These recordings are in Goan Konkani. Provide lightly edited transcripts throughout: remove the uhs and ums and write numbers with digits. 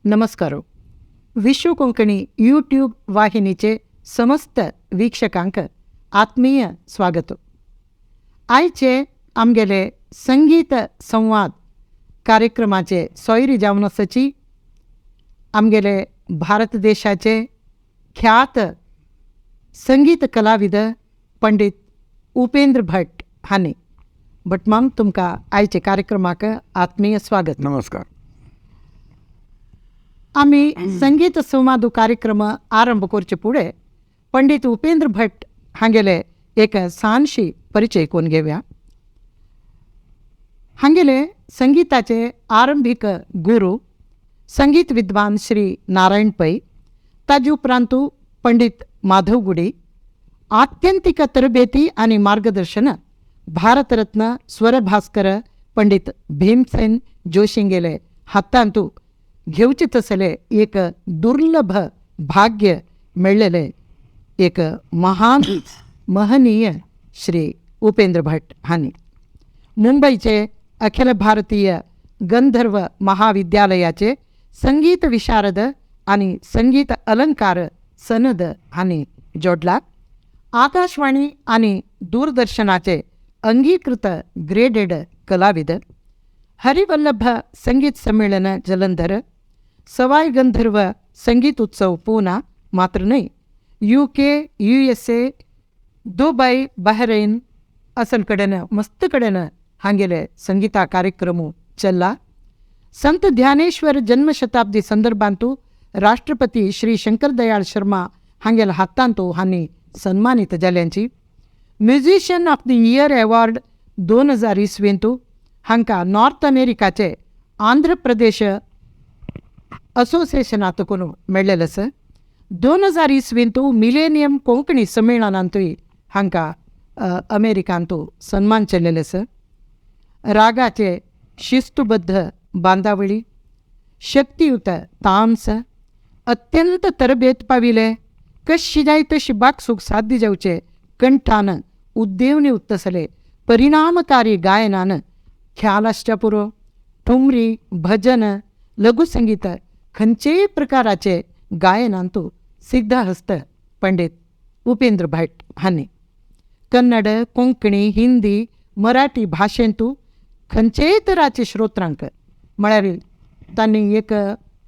नमस्कार. विश्व कोंकणी यूट्यूब वाहिनीचे समस्त वीक्षकांक आत्मीय स्वागत. आयचे आमगेले संगीत संवाद कार्यक्रमाचे सोयरी जावन आसाची आमगेले भारत देशाचे ख्यात संगीत कलाविद पंडित उपेंद्र भट हांणी. भटमाम, तुमकां आयचे कार्यक्रमाक आत्मीय स्वागत. नमस्कार. आमी संगीत संवाद कार्यक्रम आरंभ करचे फुडें पंडित उपेंद्र भट हांगेले एक ल्हानशी परिचय करून घेवया. हांगेले संगीताचे आरंभीक गुरू संगीत विद्वान श्री नारायण पै, ताजे उपरांत पंडित माधव गुडी, आत्यंतिक तरबेती आनी मार्गदर्शन भारतरत्न स्वरभास्कर पंडित भीमसेन जोशींगेले हातांतू घेवचे तसले एक दुर्लभ भाग्य मेळ्ळेले एक महान महनीय श्री उपेंद्र भट हांणी मुंबईचे अखिल भारतीय गंधर्व महाविद्यालयाचे संगीत विशारद आनी संगीत अलंकार सनद हांणी जोडला. आकाशवाणी आनी दूरदर्शनाचे अंगीकृत ग्रेडेड कलाविद, हरिवल्लभ संगीत संमेलन जलंधर, सवाई गंधर्व संगीत उत्सव पूना मात्र न्हय, UK, USA, Dubai, Bahrain असल कडेन मस्त कडेन हांगेले संगीता कार्यक्रम चल्ला. संत ध्यानेश्वर जन्मशताब्दी संदर्भांतू राष्ट्रपती श्री शंकर दयाळ शर्मा हांगेले हातांतू हांणी सन्मानीत जाल्यांची. Musician of the year award 2000 इसवेंतू हांकां नॉर्थ अमेरिकाचे आंध्र प्रदेश असोसिएशनांत करून मेळ्ळेलें आसा. 2000 इसवेंतू मिलेनियम कोंकणी संमेलनांतूय हांकां अमेरिकांतू सन्मान केल्लेले आसा. रागाचे शिस्तबद्ध बांदावळी, शक्तियुत तांस, अत्यंत तरबेत पाविले, कशी जाय तशी बागसूक साध्य जावचे कंठान उद्देवनी उत्तसले परिणामकारी गायनान ख्याल आसच्या पुरो, ठुमरी, भजन, लघुसंगीत खंयचेय प्रकाराचे गायनांतू सिद्धहस्त पंडित उपेंद्र भट हांणी कन्नड, कोंकणी, हिंदी, मराठी भाशेंतू खंयचेय तराचे श्रोत्रांक, म्हळ्यार तांणी एक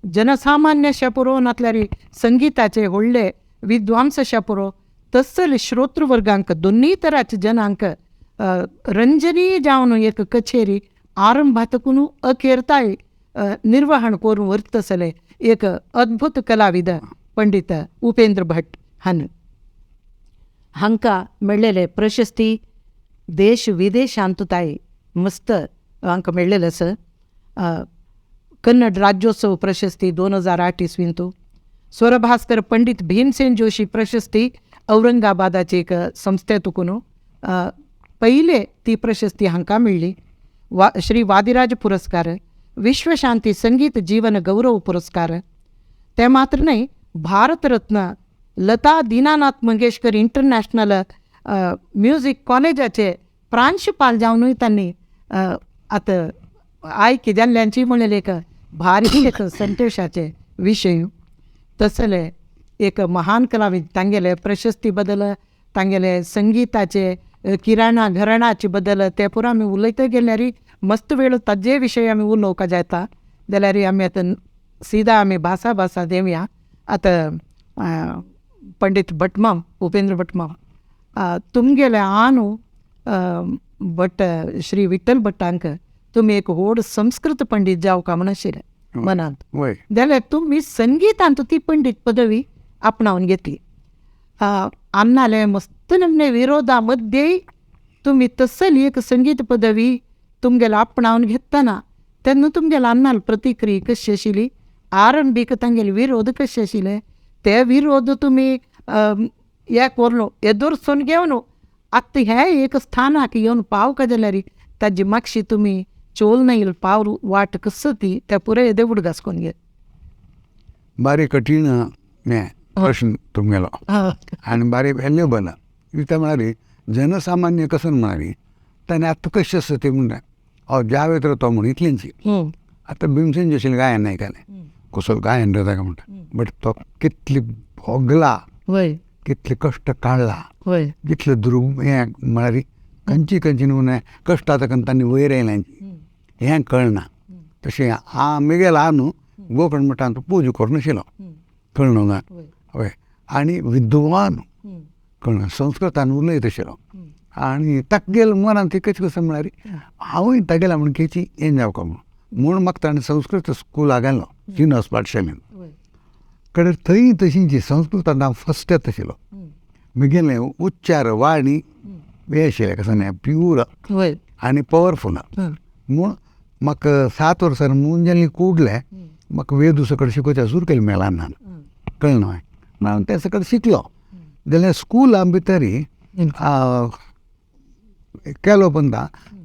जनसामान्य पुरो नातल्यार संगीताचे व्हडले विद्वांस पुरो तसले श्रोतृवर्गांक दोन्ही तराचे जनांक रंजनीय जावन एक कचेरी आरंभातकून अखेरताय निर्वहण करून व्हरतसले एक अद्भुत कलाविद पंडित उपेंद्र भट हांणी. हांकां मेळ्ळेले प्रशस्ती देश विदेशांत ताय मस्त हांकां मेळ्ळेलें आसा. कन्नड राज्योत्सव प्रशस्ती 2008 इसवींतू, स्वरभास्कर पंडित भीमसेन जोशी प्रशस्ती औरंगाबादाची एक संस्थेतून पयले ती प्रशस्ती हांकां मेळ्ळी. वा श्री वादिराज पुरस्कार, विश्वशांती संगीत जीवन गौरव पुरस्कार, ते मात्र न्हय भारतरत्न लता दीनानाथ मंगेशकर इंटरनॅशनल म्युजीक कॉलेजाचे प्रांशुपाल जावनूय तांणी आतां आयकी जाल्ल्यांची म्हणलें एक भारी एक संतोशाचे विशय. तसले एक महान कलाविद तांगेले प्रशस्ती बदल, तांगेले संगीताचे किराणा घराणाचे बदल ते पुरो आमी उलयत गेल्यार मस्त वेळ ताजे विशय आमी उलोवंक जाता. जाल्यार आमी आतां सिदा आमी भासा भासा देवया. आतां पंडित भटमाम, उपेंद्र भटमाम, तुमगेले आनू भट श्री विठ्ठल भट्टांक तुमी एक व्हड संस्कृत पंडीत जावका म्हण आशिल्लें मनांत, जाल्यार तुमी संगीतांत ती पंडीत पदवी आपणावन घेतली. अन्नाले मस्त नमने विरोधा मध्ये तुमी तसली एक संगीत पदवी तुमगेले आपणावन घेतना तेन्ना तुमगेले अन्नाल प्रतिक्रिया कशी आशिल्ली, आरंभीक तांगेले विरोध कशे आशिल्ले, ते विरोध तुमी एक व्हरलो एदुरसून घेवन आतां हे एक स्थानाक येवन पावका जाल्यार ताजी मातशी तुमी चोल नाईल पावल वाट कसो ती त्या पुराय येदे उडगास करून घे. बारी कठीण हें प्रश्न तुमगेलो आनी बारी व्हॅल्युएबल. कित्याक म्हळ्यार जनसामान्य कसो म्हळ्यार ताणें आतां कशें आसा तें म्हणटा हांव ज्या वेळ तो म्हण इतलेंच. आतां भीमसेन जोशीलें गायन आयकलें, कसो गायन जाता काय म्हणटा, बट तो कितली भोगला, कितले कश्ट काडला, कितले दुर्ग हें म्हळ्यार खंयची खंयची न्हू कश्ट आतां तांणी वयर येयलें हें कळना. तशें आमगेलो हा न्हू गोकर्ण मठांत पुजा करून आशिल्लो, कळ्ळें न्हू? हय, आनी विद्वान, कळ्ळें, संस्कृतान उलयत आशिल्लो. आनी तागेल्या मनान ती कशें कसो म्हळ्यार हांवूय तागेल्या म्हणकेची हें जावका म्हणून म्हूण म्हाका ताणें संस्कृत स्कुलाक घालो श्रीनिवास पाठशालेन. कडेन थंय तशींची संस्कृतान हांव फस्ट येता आशिल्लो. म्हगेलें उच्चार वाणी हें आशिल्लें कसो न्ही प्यूर आनी पवरफूल. म्हूण म्हाका 7 वर्सां मुंजाली कुडलें म्हाका वेदू सकयल शिकोवचें सुरू केलें मेळना, कळ्ळें न्हय? हांव त्या सकयल शिकलो. जाल्यार स्कुला भितरी केलो पण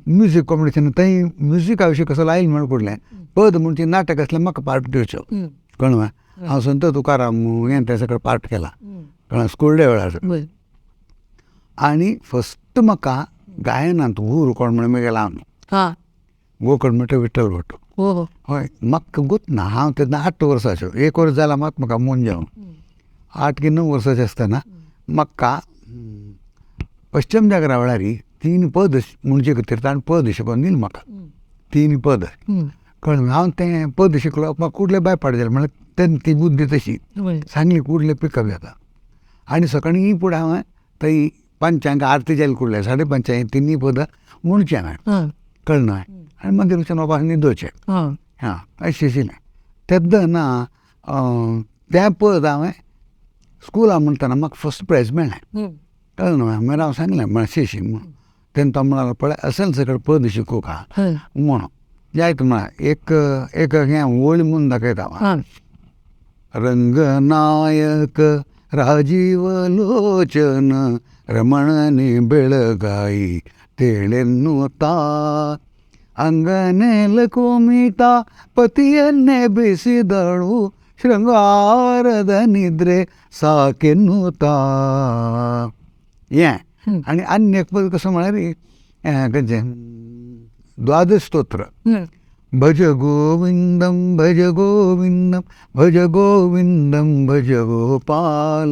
म्युजीक कॉम्पिटिशन, थंय म्युजिका विशीं कसो लायन म्हण पडलें पद म्हणजे नाटक आसलें म्हाका पार्ट दिवचो, कळ्ळें न्हय? हांव संत तुकाराम हें त्या सकयल पार्ट केला, कळ्ळें, स्कूल डे वेळार. आनी फस्ट म्हाका गायनांत गुरू कोण म्हण म्हगेलो हांव गोकर्ण म्हणटा विठ्ठल भट. हय, म्हाका गोत ना, हांव तेन्ना 8 वर्सांचो, 1 वर्स जालां मात म्हाका मोन जावन, 8 की 9 वर्सांचें आसतना म्हाका पश्चिम जागरा वेळार 3 पद म्हणचे खातीर ताणें पद शिकोवन दिलें म्हाका, 3 पद. कळ्ळें? हांव तें पद शिकलो, म्हाका कुडले बाय पाड जालें, म्हळ्यार तेन्ना ती बुद्धी तशी सांगली कुडले पिकअप जाता. आनी सकाळीं फुडें हांवें थंय 5 आरती जाली कुडले 5:30 3 पदां म्हणचें हांवें, कळ्ळें न्हय? आनी मागीर वचून बाबा न्हिदोचें. हां, अशें आशिल्लें. तेन्ना ना तें पद हांवें स्कुला म्हणटना म्हाका फस्ट प्रायज मेळ्ळें, कळ्ळें न्हय? मागीर हांव सांगलें म्हळ्यार अशें म्हूण. तेन्ना तो म्हणालो पळय असेल सकयल पद शिकूंक म्हणून जायत म्हळ्यार एक एक हें वळी म्हूण दाखयता हांव. रंगनायक राजीव लोचन रमणने बेळगाई तेಳೆन्नुता अंगनेल कोमिता पतियन्ने बिसिदಳು शृंगाರದ निद्रे साकेन्नुता. हें आनी आनी एक पद कसो म्हळ्यार खंयचें द्वादश स्तोत्र. भज गोविंदम भज गोविंदम भज गोविंदम भज गोपाल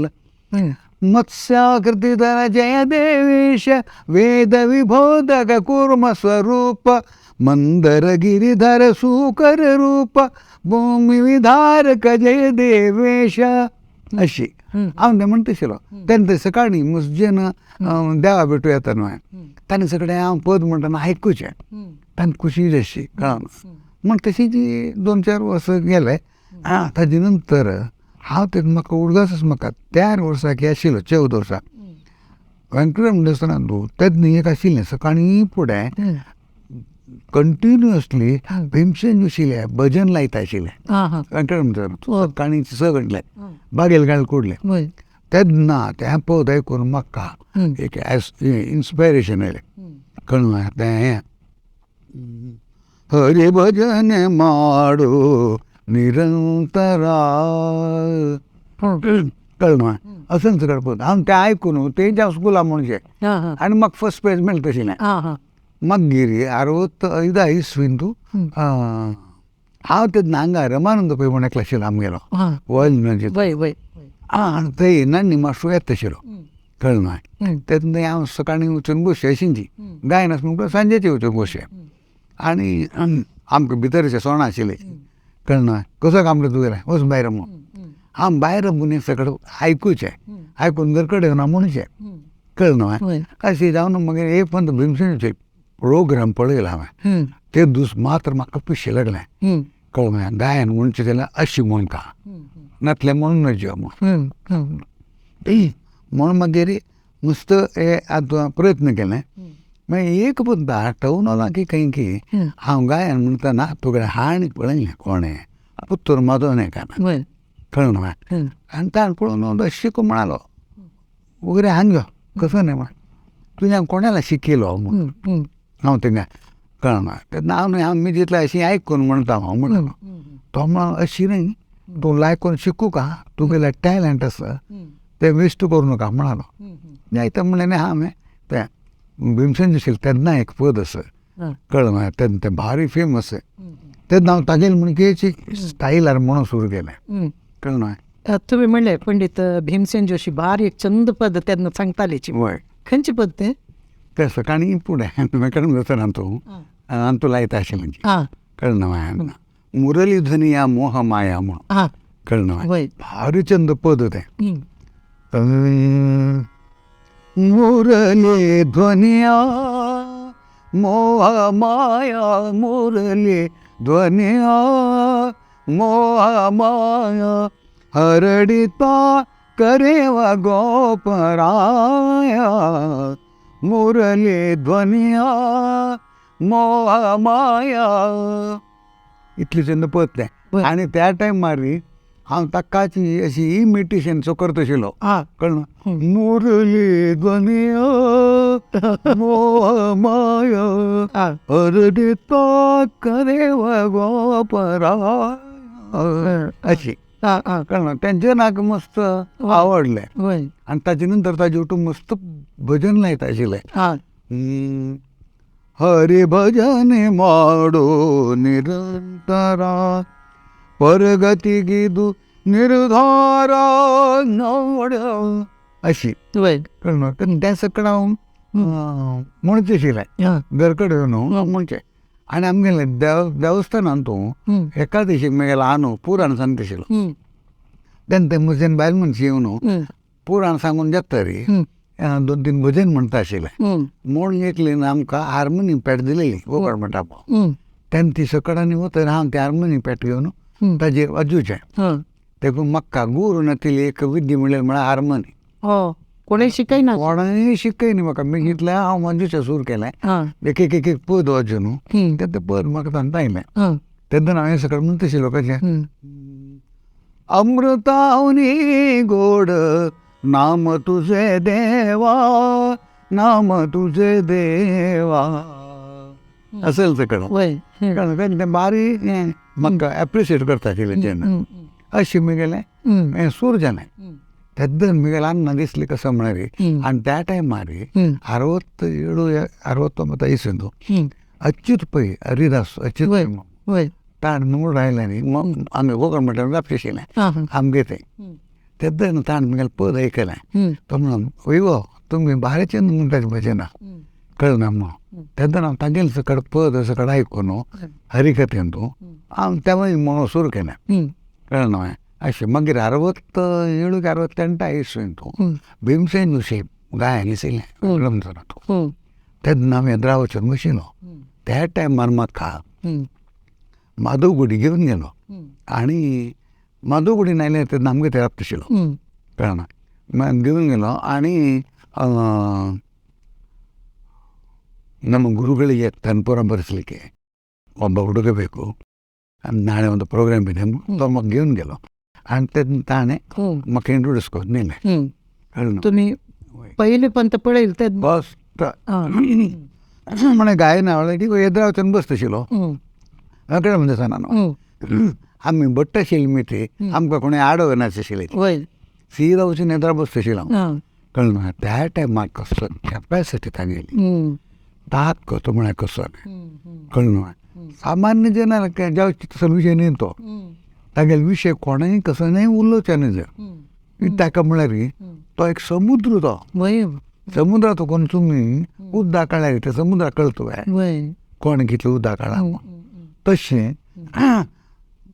मत्स्याकृतिधर जय देवेश वेद विबोधक कूर्म स्वरूप मंदर गिरिधर सुकर रूप भूमी विधारक जय देवेश. अशी हांव तें म्हणटा आशिल्लो. तेन्ना सकाळीं मुसजेन देवा भेटू येता न्हय, ताणें सगळें हांव पद म्हणटना आयकुचें, तांकां खुशी जाशी, कळना म्हण तशी जी 2-4 वर्सां गेले. आं, ताजे नंतर हांव तेन्ना म्हाका उडगासच म्हाका 4 वर्सां आशिल्लो, 14 वर्सां वेंकटरमण देवस्थानांत तेन्ना एक आशिल्लें सकाळीं फुडें कंटिन्युअसली भीमसेन जोशीलें भजन लायता आशिल्लें वेंकटरमण सकाळीं 6 घंटले बागेल गायल कुडलें. तेन्ना तें पद आयकून म्हाका एक इन्स्पायरेशन आयलें, कळ्ळें? तें हें हरी भजन माडो निरंतरा, कळ्ळें? अशें सगळें पद हांव तें आयकून तेंच्या स्कुला म्हणचें आनी म्हाका फस्ट प्रायज मेळटा आशिल्लें. मागीर 65 इस्वींतू हांव तेन्ना हांगा रमानंद पै म्हण एकलो आशिल्लो आमगेलो वॉयलिनाचेर. आं, थंय नान्नी मास्टर येता आशिल्लो, कळ्ळें न्हय? तेन्ना हांव सकाळीं वचून बसचें अशींची गायन आसा म्हणटकच सांजेचें वचून बसचें. आनी आमकां भितर सोणां आशिल्लीं, कळ्ळें न्हय? कसो काम रे तुगेलें, वच भायर म्हूण. हांव भायर म्हूण सगळें आयकुचें, आयकून घर कडेन येवन म्हणचें, कळ्ळें न्हय? अशें जावन मागीर एक पंत भीमसेनाचें प्रोग्राम पळयलो हांवें, ते दीस मात्र म्हाका पिशें लागलें, कळ्ळें? गायन म्हणचें जाल्यार अशें म्हणटा, नातलें म्हणून नजो म्हूण. म्हणून मागीर नुस्तं हे आतां प्रयत्न केलें. मागीर एक पद्दा आठवून की खंय की हांव गायन म्हणटना तुगेलें हाण पळयलें कोणें पुत्तूर म्हाजो न्हय काना, कळ्ळें न्हय? आनी ताणें पळोवन शिकू म्हणालो वगैरे हांग यो कसो न्हय म्हण तुज्यान कोणाला शिकयलो म्हूण हांव तेंगा, कळ्ळें न्हय? तेन्ना हांव न्हय हांव मिजितलें अशीं आयकून म्हणटा हांव म्हणलो. तो म्हणलो अशी न्हय तूं लायकून शिकूंक आहा, तुगेलें टॅलंट आसा तें वेस्ट करूं नाका म्हणालो. जायते म्हणलें न्ही हांवें तें भीमसेन जोशी तेन्ना एक पद आसा, कळ्ळें न्हय? तेन्ना तें भारी फेमस. तेन्ना हांव तागेले म्हणकेची स्टायलार म्हणून सुरू केलें. कळ्ळें न्हय? तुमी म्हणलें पंडित भीमसेन जोशी भारी एक चंद पद तेन्ना सांगतालीची. वय. खंयची पद तें? तें सकाळीं फुडें कडेन वचना तूं आनी तूं लायता आशिल्लें. कळ्ळें न्हय? मुरली धनिया मोह माया म्हणून. कळ्ळें न्हय? भारी चंद पद तें. मुरली ध्वनिया मोह माया, मुरली ध्वनिया मोह माया, हरडिता करेव गोपराया, मुरली ध्वनिया मोह माया. इतलें चंद पद तें. आनी त्या टायमार हांव ताकाची अशी इमिटेशन सो करता आशिल्लो. कळ्ळें? मुरली ध्वनिया मोह माया, हरडिता करेव गोपराया, अशी. कळ्ळें? तेंचे नाक मस्त आवडलें. आनी ताजे नंतर ताजे वटून मस्त भजन लायता आशिल्लें. हरी भजन माडो निरंतरा, परगती गिदू निर्धारा अशी. कळ्ळें? तें सगळें हांव म्हणचें आशिल्लें घरकडेन न्हू म्हणचें. आनी आमगेलें देवस्थानान तूं एकादशीक मागीर आनो पुराण सांगता आशिल्लो. तेन्ना ते म्हजेन बायल मनशी येवन पुराण सांगून जाता रे दोन तीन भजन म्हणटा आशिल्लें. म्हूण एकलेन आमकां हार्मोनी पेट दिलेली गोपाळ म्हणटा तेन्ना ती सकडांनी वतर हांव ते हार्मोनी पेट घेवन ताजेर वाजोवचें. देखून म्हाका गुरू नातिल्ली एक विद्या म्हणल्यार म्हळ्यार हार्मोनी. कोणें शिकयना? कोणें शिकयना म्हाका. मी इतलें हांव वाजोवचें सुरू केलें. एक एक एक पद वाजोवन न्हू तें पद म्हाका सांगता आयलें. तेन्ना हांवें सगळें म्हणटा आशिल्लो कशें, अमृतावनी गोड नाम तुझे देवा, नाम तुझे देवा, असेल सगळं. कळ्ळें? तें बारी म्हाका एप्रिशिएट करता आशिल्लें तेन्ना. अशें म्हगेलें हें सूर जालें. तेद्दन म्हगेलें अन्ना दिसलें कसो म्हळ्यार. आनी त्या टायमार 67 69 इस्वेंत अच्युत पै हरिदास अच्युत पै ताण नूर आयलें न्ही आमी गोकर्ण म्हणटा राबचें आशिल्लें आमगे तें. तेद्दन ताण म्हगेलें पद आयकलें. तो म्हणून वय तुमी भारी चंद म्हणटा भजनां. कळ्ळें ना म्हणून. तेन्ना हांव तागेलें सकड पद सकड आयकून हरिकथेन तूं हांव तेवूय म्हणून सुरू केलें. कळ्ळें न्हय? अशें मागीर 67 68 इस्वेंत तूं भीमसेन जोशी गायन आशिल्लें रमजानांत. तेन्ना हांव येद्रावचेर बशिल्लो. त्या टायमार म्हाका माधवगुडी घेवन गेलो. आनी माधवगुडीन आयलें तेन्ना आमगे थंय राबता आशिल्लो. कळ्ळें ना? मागीर घेवन गेलो आनी ನಮ್ಮ ಗುರುಗಳಿಗೆ ತನ್ಪುರ ಬರೆಸಲಿಕ್ಕೆ ಒಬ್ಬ ಹುಡುಗ ಬೇಕು, ನಾಳೆ ಒಂದು ಪ್ರೋಗ್ರಾಮ್ ಇದೆ तो घेवन गेलो. आनी तेन्ना ताणें म्हाका इंट्रोड्यूस करून दिलें. कळ्ळें? तुमी पयले पंत पळयल ते बस म्हळें गायन ऑलरेडी येद्रावच्यान बसता आशिल्लो. कळ्ळें म्हणजे सांगना न्हू आमी भट्ट आशिल्ली मिती आमकां कोणें आडव नाच आशिल्लें. सीधा वचून येद्रा बसता आशिल्लो हांव. कळ्ळें न्हू? त्या टायमार कसो कॅपेसिटी तागेली, ताक तो म्हळ्यार कसो. कळ्ळें न्हू? सामान्य जनाक जावचे तसो विशय न्ही तो. तागेलो विशय कोणेंय कसोय उलोवचें न्ही. ताका म्हळ्यार तो एक समुद्र. तो समुद्राचो कोण तुमी उदक काडल्यार ते समुद्राक कळटा कोणें कितलें उदक काडलां तशें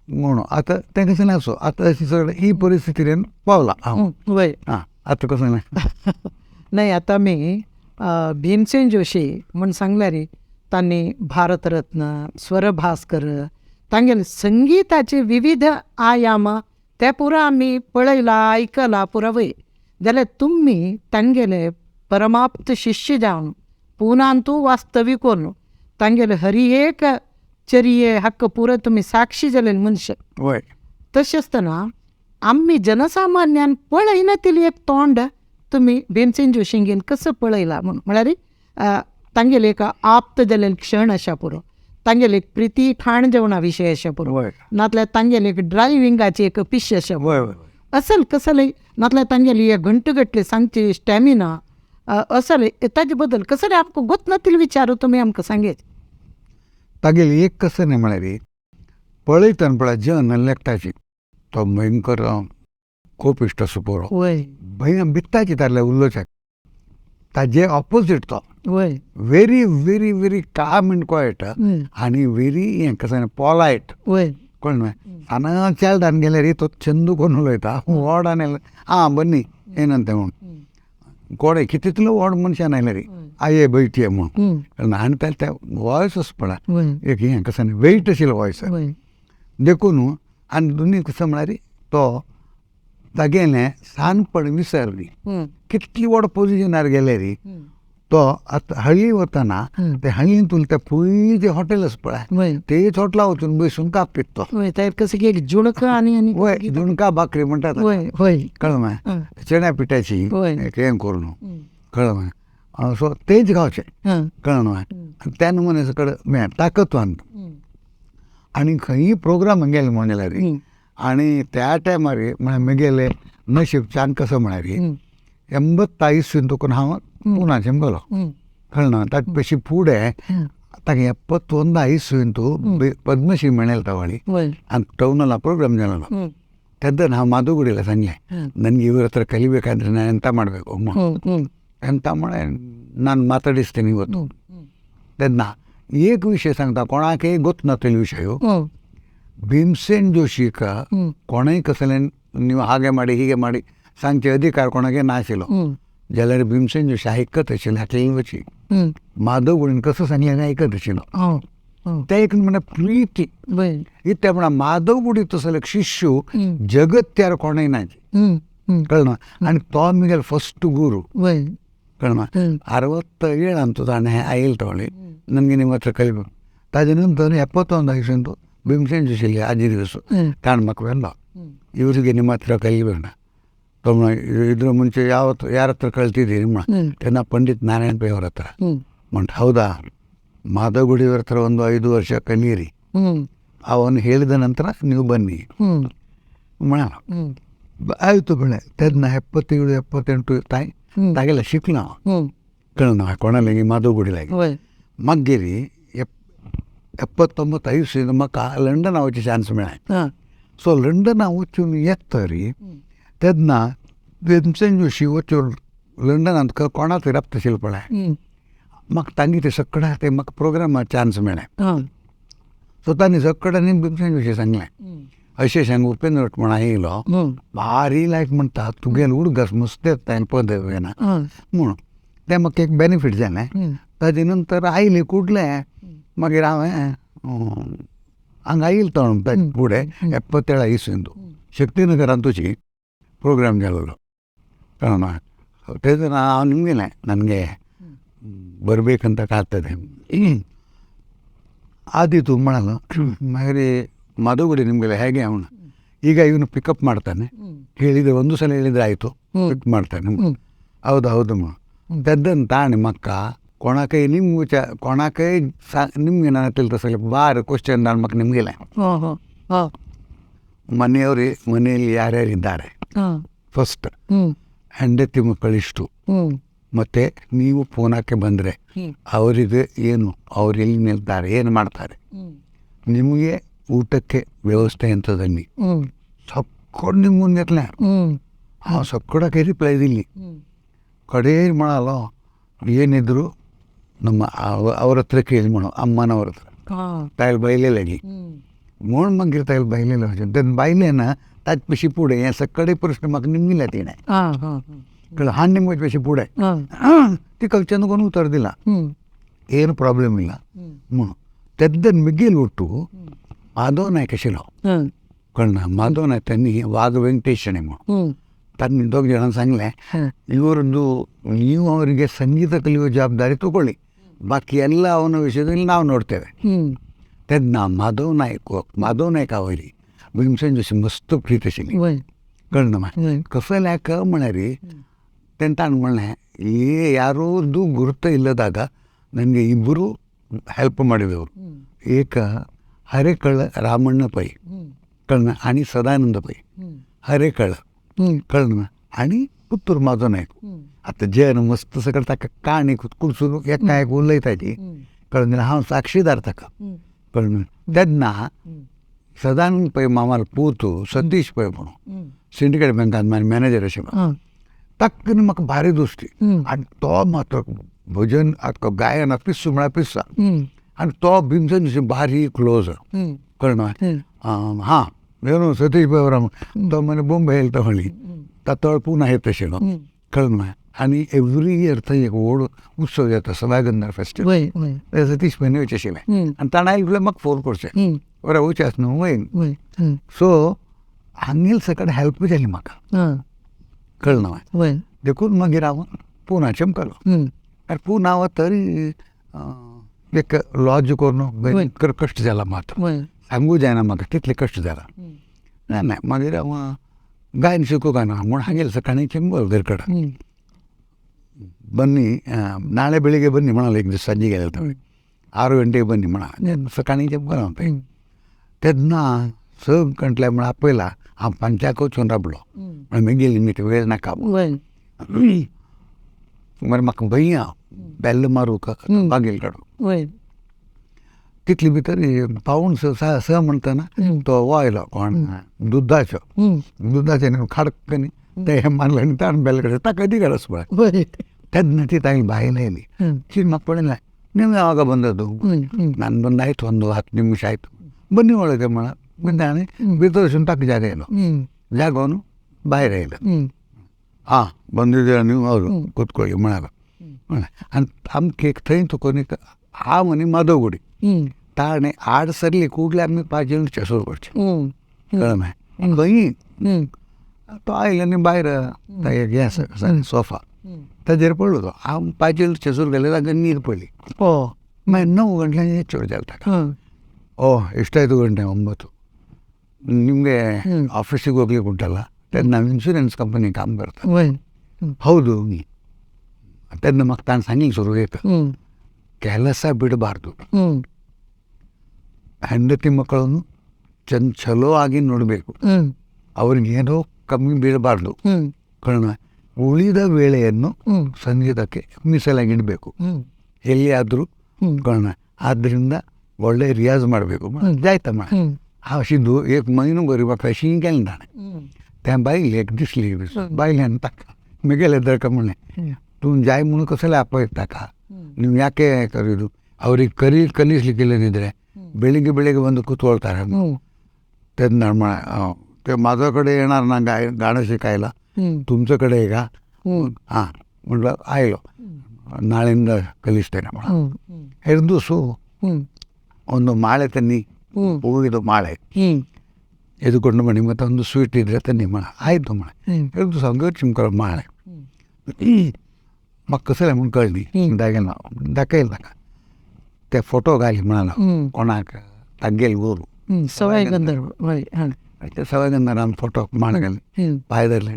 म्हणून. आतां तें कशें ना सो आतां अशी सगळें ही परिस्थितीन पावला हांव. आं आतां कसो ना नाही. आतां मी भीमसेन जोशी म्हूण सांगल्यार तांणी भारतरत्न, स्वरभास्कर, तांगेले संगीताचे विविध आयाम ते पुरा आमी पळयला आयकला पुरा वय. जाल्यार तुमी तांगेले परमाप्त शिष्य जावन पुनांतू वास्तवी कोन्न तांगेले हरी एक चर्ये हक्क पुरा तुमी साक्षी जाले मनशां. तशें आसतना आमी जनसामान्यान पळयनातिल्ली एक तोंड तुमी भीमसेन जोशींगेन कसो पळयला म्हूण. म्हळ्यार तांगेले एक आप्त जाल्ले क्षण आशा पुरो, तांगेले एक प्रिती खाण जेवणा विशय आशा पुरो, नातल्यार तांगेले एक ड्रायव्हिंगाची एक पिश आशा पुरो, असल कसलें, नातल्यार तांगेली एक घंटगटले सांगची स्टॅमिना असले ताजे बद्दल कसले आमकां गोत नातिल्ले विचार तुमी आमकां सांगेच. तागेली एक कसं न्ही म्हळ्यार पळयतना पळय जन लेखताची तो भयंकर कोपिश्ट असो पोरो वय भंय भित्ताची तारले उलोवच्याक ताजे ऑपोजीट तो वय very very very calm and quiet आनी वेरी हें कसं पोलायट वय कळ्ळें न्हय साना चेल्डान गेल्यार तो चंदू कोण उलयता व्हडान आयले आं बन्नी येनंते म्हूण कोडे कितलो व्हड मनशान आयले रे आये बैठये म्हूण कळ्ळें आनी त्या त्या वॉयस असो पळय वय एक हें कसं वेट आशिल्लो वॉयस वय देखून आनी दोनी कसं म्हळ्यार तो तागेलें सानपण विसरली कितली व्हड पोजिशनार गेले रे तो आतां हळ्ळी वतना ते हळ्ळीन तुला ते पयलीं हॉटेल आसा पळय वय तेच हॉटेला वचून बसून काप पितो वय तर कसं की एक जुणक आणि आणि वय झुणका भाकरी म्हणटात वय वय कळ्ळें मागीर चण्या पिठाची वय. एक हें करून कळ्ळें मागीर सो तेच खावचें कळ्ळें मागीर आनी त्या नमुन्या कडेन मेळ ताकतवान आनी खंयी प्रोग्राम गेले म्हणून जाल्यार आणि त्या टायमार म्हळ्यार म्हगेलें नशीब छान कसं म्हळ्यार 85 तुकून हांव पुनाचें गेलो कळ्ळें ना ताचे पयशी फुडें ताका 71 इस्वींतू पद्मश्री मेळ्ळें तवाळी वय आनी ಟೌನಲ್ಲಿ ಪ್ರೋಗ್ರಾಮ್ ಜಾನಲ್ಲ ತೆದ್ದನ್ನು ನಾವು ಮಾಧುಗುಡಿಲ್ಲ ಸಂಜೆ ನನಗೆ ಇವ್ರ ಹತ್ರ ಕಲಿಬೇಕಾದ್ರೆ ನಾನು ಎಂತ ಮಾಡಬೇಕು ಅಮ್ಮ ಎಂತ ಮಾಡ ನಾನು ಮಾತಾಡಿಸ್ತೀನಿ ಇವತ್ತು तेन्ना एक विशय सांगता कोणाकय गोत नातलेलो विशय ಭೀಮಸೇನ್ ಜೋಶಿಕ कोणय कसलें ನೀವು ಹಾಗೆ ಮಾಡಿ ಹೀಗೆ ಮಾಡಿ सांगचे अधिकार कोणाक नाशिल्लो जाल्यार भीमसेन जोशी आयकत आशिल्ले हातली वची माधव गुडीन कसं सांगलें आयकत आशिल्लो ते एक म्हणल्यार प्रिती वय इत्या म्हणा माधव गुडी तसले शिष्य जगत्यार कोणय ना कळना आनी तो म्हगेलो फस्ट गुरू वय कळना 67 ಅಂತೂ ತಾನೆ ಆಯಿಲ್ ತಗೊಳ್ಳಿ ನನಗೆ ನಿಮ್ಮ ಹತ್ರ ಕಲಿಬೇಕು ತಾಜ ನಂತರ 71 ಇಸ್ವಿಂದು ಭೀಮಸೇನ್ ಜೋಶಿಲಿ ಆಜಿ ದಿವಸ ಕಾಣ್ ಮಕ್ಕಳೆಲ್ಲ ಇವರಿಗೆ ನಿಮ್ಮ ಹತ್ರ ಕಲಿಬೇಡ ತಮ್ಮ ಇದ್ರ ಮುಂಚೆ ಯಾವತ್ತು ಯಾರ ಹತ್ರ ಕಲ್ತಿದ್ದೀರಿ ನಿಮ್ಮ ತೆನ್ನ ಪಂಡಿತ್ ನಾರಾಯಣ ಪೈ ಅವ್ರ ಹತ್ರ ಮಂಟ್ ಹೌದಾ ಮಾಧವಗುಡಿಯವ್ರ ಹತ್ರ ಒಂದು 5 ವರ್ಷ ಕಲಿಯಿರಿ ಅವನು ಹೇಳಿದ ನಂತರ ನೀವು ಬನ್ನಿ ಮಾಡೋಣ ಆಯಿತು ಬೆಳೆ ತೆನ್ನ 77 78 ತಾಯಿ ತಾಗೆಲ್ಲ ಶಿಕ್ಲ ಕಳ್ನ ಕೊಣಲಿಗೆ ಮಾಧವಗುಡಿಲಾಗಿ वय मागीर 79 इस्वीन म्हाका लंडना वचचे चान्स मेळ्ळें सो लंडना वचून येतरी तेन्ना भीमसेन जोशी वचून लंडनांत कोणाक तरी राबता आशिल्लो पळय म्हाका तांगे ते सगळ्या ते म्हाका प्रोग्रामाक चान्स मेळ्ळें सो तांणी सगळ्यांनी भीमसेन जोशी सांगलें अशें सांग उपेंद्र भट म्हण येयलो भारी लायक म्हणटा तुगेले उडगास मस्त येता पद येना म्हूण तें म्हाका एक बेनिफीट जालें ताजे नंतर आयले कुडलें मागीर हांवें हांगा आयल तो फुडें 77 इस्वींतू शक्तिनगरान तुजी ಪ್ರೋಗ್ರಾಮ್ जालेलो कळना तेन्ना हांव निमगेलें ನನಗೆ ಬರಬೇಕಂತ ಕಾಗ್ತದೆ ಆದೀತು ಮಾಡಲ್ಲ ಮಾಗೀರ್ ಮಾಧವಗುಡಿ ನಿಮಗೆಲ್ಲ ಹೇಗೆ ಅವನು ಈಗ ಇವನು ಪಿಕಪ್ ಮಾಡ್ತಾನೆ ಹೇಳಿದರೆ ಒಂದು ಸಲ ಹೇಳಿದರೆ ಆಯಿತು ಪಿಕ್ ಮಾಡ್ತಾನೆ ಹೌದು ಹೌದಮ್ಮ ತೆದ್ದನ್ ತಾಣಿ ಮಕ್ಕ ಕೊಣಕೈ ನಿಮ್ಗೆ ಚ ಕೊಣಕೈ ಸಾ ನಿಮಗೆ ನಾನು ತಿಳಿದ ಸಲ ಬಾರ್ ಕ್ವಶನ್ ನನ್ನ ಮಕ್ಕ ನಿಮಗಿಲ್ಲ ಮನೆಯವರು ಮನೆಯಲ್ಲಿ ಯಾರ್ಯಾರಿದ್ದಾರೆ ಫಸ್ಟ್ ಹೆಂಡತಿ ಮಕ್ಕಳಿಷ್ಟು ಮತ್ತು ನೀವು ಪೂನಾಕ್ಕೆ ಬಂದರೆ ಅವರಿಗೆ ಏನು ಅವ್ರು ಎಲ್ಲಿ ನಿಲ್ತಾರೆ ಏನು ಮಾಡ್ತಾರೆ ನಿಮಗೆ ಊಟಕ್ಕೆ ವ್ಯವಸ್ಥೆ ಎಂಥದನ್ನಿ ಸಕ್ಕೊಂಡು ನಿಮ್ಮ ಮುಂದೆ ಎತ್ತಲೆ ಹಾಂ ಸಕ್ಕಡಕ್ಕೆ ರಿಪ್ಲೈ ದಿಲ್ಲಿ ಕಡೆ ಮಾಡಲ್ಲ ಏನಿದ್ರು ನಮ್ಮ ಅವ್ರ ಹತ್ರ ಕೇಳಿ ಮಾಡೋ ಅಮ್ಮನವ್ರ ಹತ್ರ तायल बायले म्हूण मागीर तायल बायलेले वचून तेन्ना बायलेन ताचे पेशी फुडें हें सगळे प्रश्न म्हाका निमगिले तिणें कळ्ळें हा निमगे पेशी फुडें ती कल्चन कोण उतर दिला ಏನು ಪ್ರಾಬ್ಲಮ್ ಇಲ್ಲ म्हणून तेद्दन मिगेल ಒಟ್ಟು ಮಾಧವ್ ನಾಯ್ಕ आशिल्लो कळना माधव नायक त्यांनी वाघ ವೆಂಕಟೇಶ್ म्हणून त्यांनी दोग ಜನ सांगलें ಇವರದ್ದು ನೀವು ಅವರಿಗೆ ಸಂಗೀತ ಕಲಿಯುವ ಜವಾಬ್ದಾರಿ ತಗೊಳ್ಳಿ ಬಾಕಿ ಎಲ್ಲ ಅವನ ವಿಷಯದಲ್ಲಿ ನಾವು ನೋಡ್ತೇವೆ तेन्ना माधव नायक माधव नायका वयली भीमसेन जोशी मस्त प्रीत आशिल्ली कळना मागीर कसं ಲ್ಯಾಕ म्हळ्यार तेन्ना ताणें म्हणलें ಏ ಯಾರೋದು ಗುರುತ ಇಲ್ಲದಾಗ ನನಗೆ ಇಬ್ಬರು ಹೆಲ್ಪ್ ಮಾಡಿದವರು ಏಕ ಹರೇಕಳ ರಾಮಣ್ಣ ಪೈ कळना आणि सदानंद पै हरेकळ कळना आणि पुत्तूर माधव नायक आतां जेन मस्त सगळें ताका काणी कुडसून एका एक उलयता ती कळना हांव साक्षीदार ताका कळना तेन्ना सदानंद पै मामाल पूत सतीश पै म्हणून सिंडिकेट बँकान मॅनेजर आशिल्लो ताका म्हाका भारी दोस्ती आनी तो मात्र भजन गायन पिस्सू म्हळ्यार पिस्सा आनी तो भीमसेन भारी क्लोज कळना हां न्हू सतीश पै तो म्हणे बोंबे येयलो तो हळी तळ पुना येत तशें कळना आनी एवरी इयर थंय एक व्हड उत्सव जाता सवाय गंधर्व फेस्टिवल सतीश पै वयचें आशिल्लें आनी ताणें आयले म्हळ्यार म्हाका फोन करचें बरें वयचें आसा न्हू वय सो हांगेल सकट हेल्प जाली म्हाका कळना देखून मागीर हांव पुना चमकलो आनी पुना तरी एक लॉज करून भयंकर कश्ट जाला मात सांगू जायना म्हाका तितले कश्ट जाला ना ना मागीर हांव गायन शिकूंक ना म्हूण हांगेल सकाळी चिंबल घर कडेन ಬನ್ನಿ ನಾಳೆ ಬೆಳಿಗ್ಗೆ ಬನ್ನಿ म्हणाले एक दीस सांजे गेले 6 ಗಂಟೆಗೆ ಬನ್ನಿ म्हणा सकाळी चमकलो तेन्ना 6 गंटल्या म्हण आपयला हांव 5 वचून राबलो म्हण मागीर मीट वेळ नाका मागीर म्हाका भंय बेल्ल मारूंक बागेल काडूं तितले भितर 5:45 6 म्हणटना तो हो आयलो कोण दुधाचो दुधाचें खाडकनी तें मारलें आनी ताणें बेल काडलें ताका अधिकार आसा पळय तेन्ना ती तांणी बायल आयली ती म्हाका पळयलें ನೀವು ಯಾವಾಗ ಬಂದದ್ದು ನಾನು ಬಂದಾಯ್ತು ಒಂದು 10 ನಿಮಿಷ ಆಯಿತು ಬನ್ನಿ ಒಳಗೆ म्हಳ ಬಂದಾನೆ भितर ताका ಜಾಗ येयलो ಜಾಗವನ್ನು भायर येयलो ಹಾಂ ಬಂದಿದ್ದೀರ ನೀವು ಹೌದು ಕೂತ್ಕೊಳ್ಳಿ म्हणालो आनी आमकां एक थंय तुका एक हांव आनी माधवगुडी ताणें आड सरली ಕೂಡಲೇ आमी 5 जण चेसोर करचे कळ्ळें खंयी तो आयलो आनी भायर हें आसा सोफा ताजेर पडलो तो हांव 5 जण चेसूर गेले ताका नीर पडली मागीर 9 ಗಂಟೆ ಚೂರು ಜಾಲ ತಾಕ ಓ ಎಷ್ಟಾಯಿತು ಗಂಟೆ 9 ನಿಮಗೆ ಆಫೀಸಿಗೆ ಹೋಗ್ಲಿಕ್ಕೆ ಉಂಟಲ್ಲ ನಾವು ಇನ್ಶೂರೆನ್ಸ್ ಕಂಪನಿ काम करता ಹೌದು तेन्ना म्हाका ताणें सांगलें सुरवेक ಕೆಲಸ ಬಿಡಬಾರ್ದು ಹೆಂಡತಿ ಮಕ್ಕಳನ್ನು ಚಲೋ ಆಗಿ ನೋಡಬೇಕು ಅವ್ರಿಗೇನೋ ಕಮ್ಮಿ ಬೀಳಬಾರ್ದು ಕಣ ಉಳಿದ ವೇಳೆಯನ್ನು ಸಂಗೀತಕ್ಕೆ ಮೀಸಲಾಗಿಡಬೇಕು ಎಲ್ಲಿಯಾದರೂ ಕಣ ಆದ್ದರಿಂದ ಒಳ್ಳೆ ರಿಯಾಜ್ ಮಾಡಬೇಕು जायता म्हळ्यार हांव अशी एक म्हयनो गरीबाक अशी गेलें ताणें त्या बायल एक दिसली बायल्यान ताका मुगेले दरका म्हणलें तूं जाय म्हणून कसले आपयता ताका ನೀವು ಯಾಕೆ ಕರೆಯೋದು ಅವ್ರಿಗೆ ಕಲಿಸ್ಲಿಕ್ಕಿಲ್ಲದಿದ್ದರೆ ಬೆಳಿಗ್ಗೆ ಬೆಳಿಗ್ಗೆ ಬಂದು ಕೂತ್ಕೊಳ್ತಾರೆ तेन्ना ते माझ्याकडे येणार ना गाणं शिकायला तुमच्याकडे आहे का हां म्हटलं आयलो ನಾಳೆಯಿಂದ ಕಲಿಸ್ತೇನೆ ಹಿಡಿದು ಒಂದು ಮಾಳೆ ತನ್ನಿ ಹೂವಿದು ಮಾಳೆ ಎದುಕೊಂಡು ಬನ್ನಿ ಮತ್ತು ಒಂದು ಸ್ವೀಟ್ ಇದ್ದರೆ ತನ್ನಿ ಮಾಳೆ ಆಯಿತು ಮಾಳೆ ಹಿಡಿದು ಸಂಗ ಚಿಮ್ಕರ माळे म्हाका कसलें म्हूण कळ्ळी दाखयला दाखयलें ताका ते फोटो घाली म्हणालो कोणाक तागेल गुरू सवाय गंधर्व ते सवाय गंधर्वान फोटो माळ घाली पांय धरले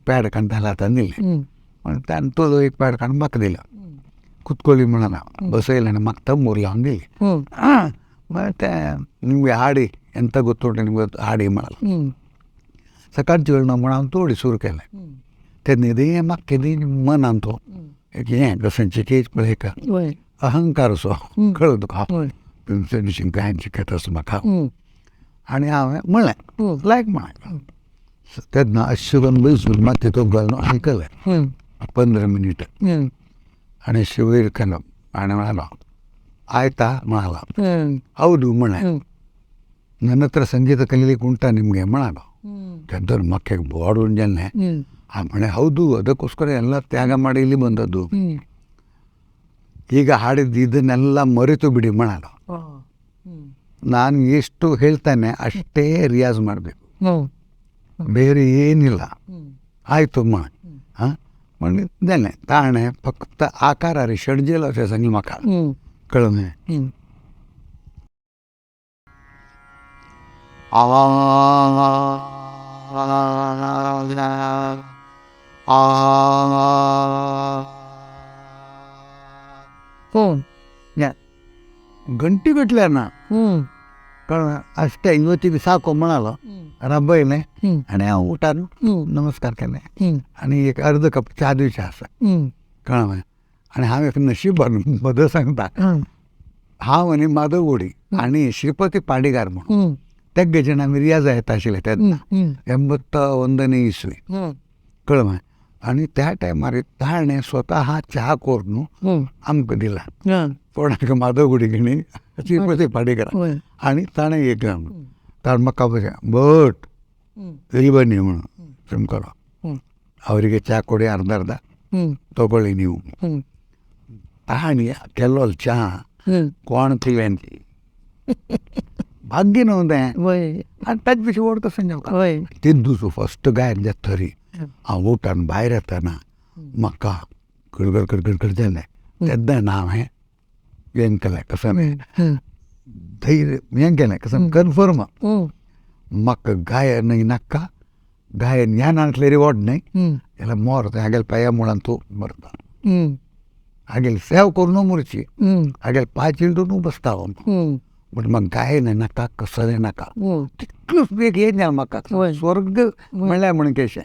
पॅड काडून हातान दिलें ताणें तो एक पॅड काडून म्हाका दिलो ಕೂತ್ಕೊಳ್ಳಿ म्हणाला ಬಸಯ್ಯಲ್ಲ म्हाका ತಂಬೂರು लावन दिली ಮತ್ತು ನಿಮಗೆ ಹಾಡಿ ಎಂತ ಗೊತ್ತುಂಟು ನಿಮ್ಗೆ ಹಾಡಿ म्हणाला सकाळची वेळ म्हण हांव तोडी सुरू केलें तेन्ना येदें म्हाका केदी मनान तो एक हें कसंचे पळय एक अहंकार असो कळ्ळो तुका भीमसेन गायन शिकयता असो म्हाका आनी हांवें म्हणलें लायक म्हणलें तेन्ना अशें करून बसून मागीर तो घालून आयकलें 15 मिनिटां आणि शिवीर केलो आणि म्हणालो ಆಯ್ತಾ म्हणाला ಹೌದು म्हणे ನನ್ನ ಹತ್ರ ಸಂಗೀತ ಕಲೀಲಿಕ್ಕೆ ಉಂಟಾ ನಿಮಗೆ म्हणालो ತೆದ್ದರು ಮಕ್ಕಳಿಗೆ ಬೋರ್ಡ್ ಜನ ಆ ಮನೆ ಹೌದು ಅದಕ್ಕೋಸ್ಕರ ಎಲ್ಲ ತ್ಯಾಗ ಮಾಡಿ ಇಲ್ಲಿ ಬಂದದ್ದು ಈಗ ಹಾಡಿದ್ದು ಇದನ್ನೆಲ್ಲ ಮರೆತು ಬಿಡಿ म्हणालो ನಾನು ಎಷ್ಟು ಹೇಳ್ತಾನೆ ಅಷ್ಟೇ ರಿಯಾಜ್ ಮಾಡಬೇಕು ಬೇರೆ ಏನಿಲ್ಲ ಆಯಿತು ಅಮ್ಮ हां म्हणजे जालें ताणें फक्त आकारार षडजेल अशें सांगलें म्हाका कळ्ळें कोण ಗಂಟಿ ಗಟ್ಟಲೆ ना कळ्ळें ಅಷ್ಟೇ ಇವತ್ತಿಗೆ ಸಾಕು म्हणालो रबयलें आनी हांव उठान नमस्कार केलें आनी एक अर्द कप च्या दिवचें आसा कळ्ळें आनी हांव एक नशिबान बदल सांगता हांव आनी माधव गोडी आनी श्रीपती पाडेकार म्हणून तेग्गे आमी रियाज येता आशिल्ले तेन्ना 81ನೇ ಇಸ್ವಿ कळ्ळें. आनी त्या टायमार ताणें स्वता च्या करून आमकां दिला कोणाक माधवगुडी घेणी अशी पळय पाडेकर आनी ताणें एक ताणें म्हाका भट ಎಲ್ಲಿ म्हणून ಸುಮ್ಕರು ಅವರಿಗೆ ಚಹಾ ಕೊಡಿ ಅರ್ಧ ಅರ್ಧ ತಗೊಳ್ಳಿ ನೀವು. ತಾಣಿ ಕೆಲವೊಂದು ಚಹಾ कोण पिवेन भाग्य न्हू तें आनी ताजे पेक्षा व्हड कसं ते दुसरो फस्ट गायन जाता थरी हांव उठान भायर येतना म्हाका गडगड गडगड जालें तेन्ना ना हांवें हें केलें कसं धैर्य हें केलें कसं कन्फर्म म्हाका गायन नाका गायन ह्या नासलें रिवॉर्ड न्हय जाल्यार मरता हागेल्या पांया मुळान तूं मरता हागेली सेव करून मरची हागेले पांय चिड्डून बसता हांव बट म्हाका गायन नाका कसलें नाका तितलोच एक हें जालें म्हाका स्वर्ग म्हणल्यार म्हणून केशें.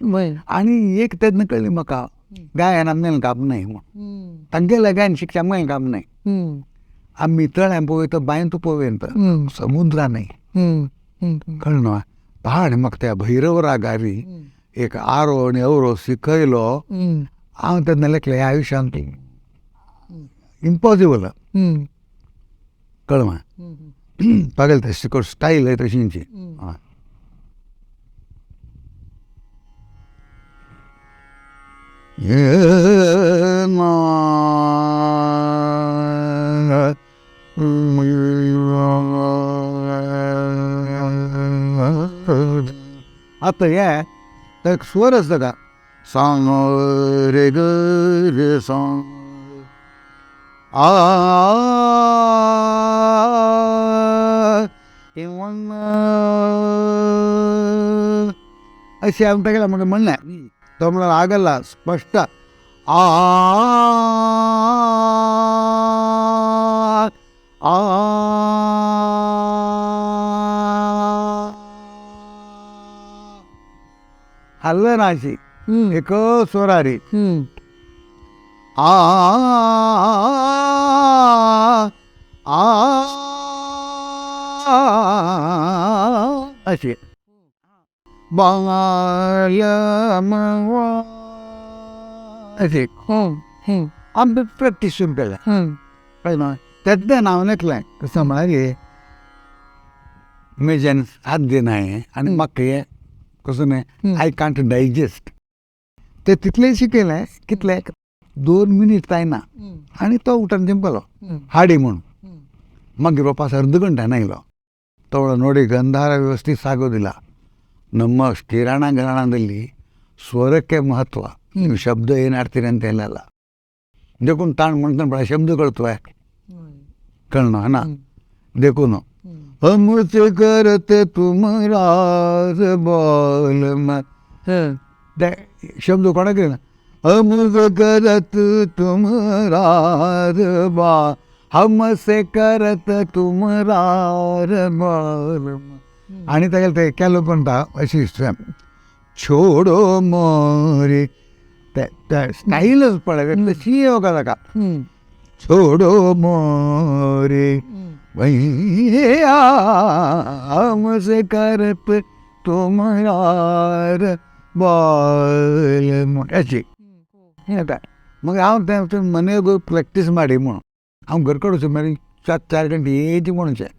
आनी एक तेन्ना कळ्ळें म्हाका गायन आमगेलें काम न्हय म्हूण तांगेलें गायन शिक्षा आमगेलें काम न्हय. आमी तळ्यान पळयता बांयंत पळयता समुद्रा न्हय कळ्ळें न्हू. ताणें म्हाका त्या भैरव रागारी एक आरो आनी अवरो शिकयलो. हांव तेन्ना लेखलें ह्या आयुश्यांत इम्पॉसिबल कळ्ळें तागेलें तें शिकोव स्टायल तशींची. हय आतां हें तें स्वर आसता का सांग रे ग रे सांग आ अशें हांवें तागेलें म्हाका म्हणलें. तो म्हणलो ಆಗಲ್ಲ ಸ್ಪಷ್ಟ ಆ ಆ हल्ल ना अशी एक स्वरारी आ आ अशी अशी आमी प्रॅक्टीस सुरू केल्या कळ्ळें न्हय. तेन्ना हांव लेखलें कसं म्हळ्यार म्हज्यान साध्य नाय आनी म्हाका हें कसं न्हय I can't digest ते तितलें शिकयलें कितलें 2 मिनीट जायना आनी तो उठान जिमकलो हाडी म्हूण. मागीर ವಾಪಸ್ ಅರ್ಧ ಗಂಟೆ ಆಯ್ಲು ತೋಳ ನೋಡಿ ಗಂಧಾರ ವ್ಯವಸ್ಥೆ ಸಾಗೋದಿಲ್ಲ. ನಮ್ಮ ಕಿರಾಣ ಗರಾಣದಲ್ಲಿ ಸ್ವರಕ್ಕೆ ಮಹತ್ವ, ನೀವು ಶಬ್ದ ಏನು ಆಡ್ತೀರಿ ಅಂತ ಹೇಳಲ್ಲ. देखून ताण म्हणताना बड़ा शब्द कळतोय कळना ना देखून हमसे करते तुम राज बोल ते शब्द कोणाक ना हमसे करत तुम राज बा हमसे करत तुम राज बोल आनी तागेलें तें केलो म्हणटा अशी छोडो मोरे ते स्टायलच पळय तशी येवका ताका छोडो मोरे भैया हमसे करत तुमरार बोल अशी येता. मग हांव तें मने प्रॅक्टीस माडी म्हूण हांव घर कडेन वचून मागीर 4-4 घंटे येयची म्हणचें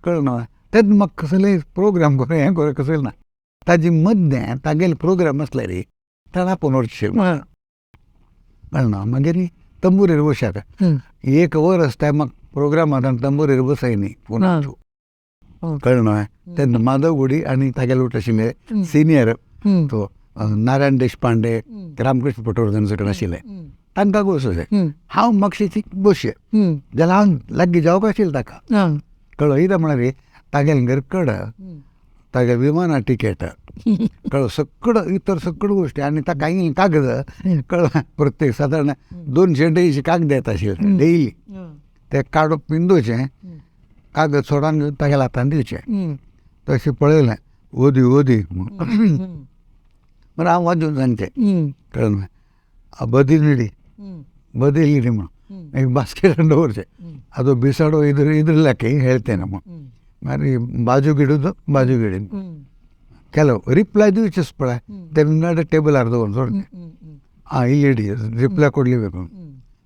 कळ्ळें न्हय. तेन्ना म्हाका कसलेय प्रोग्राम करूं हें करूं कसलें ना ताजे मद्दें तागेले प्रोग्राम आसले रे ताणें आपोवन व्हरचें कळ्ळें ना. मागीर तंबुरेर बशात 1 वर आसता म्हाका प्रोग्रामांत तंबुरेर बसय न्ही फोनाचो कळ्ळें न्हय. तेन्ना माधव गुडी आनी तागेले उठ आशिल्ले सिनियर तो नारायण देशपांडे रामकृष्ण पटवर्धन सगळे आशिल्ले तांकां बसोवचें हांव मातशें बसचें जाल्यार हांव लागीं जावंक आशिल्लें ताका कळ्ळो. कितें म्हळ्यार रे तागेलें घर कड तागे विमाना टिकेट कळ्ळो सगळं इतर सगळ्यो गोष्टी आनी ताका कागद कळ्ळें प्रत्येक सादारण 200-250 कागद येता आशिल्ले डेली ते काडून पिंदोवचें कागद सोडान घेवन तागेल्या हातान दिवचें. तशें पळयलें ओदी ओदी म्हण हांव वाजोवन सांगचें कळ्ळें न्हय. बदिली ಬದಿಲಿಡಿ म्हणून एक बास्केट दवरचें ಅದು ಬಿಸಾಡೋ ಇದ್ರ ಇದ್ರ ಲೆಕ್ಕ ಹೇಳ್ತೇನೆ. మరి ಬಾಜುಗಿಡೋದು ಬಾಜುಗಿಡಿದ್ದು ಕೆಲವು ರಿಪ್ಲೈ ದಿವಸ ತೆಮಿಳ್ನಾಡು ಟೇಬಲ್ ಅರ್ಧ ಒಂದು ಹಾಂ ಇಲ್ಲಿ ಇಡಿ ರಿಪ್ಲೈ ಕೊಡಲೇಬೇಕು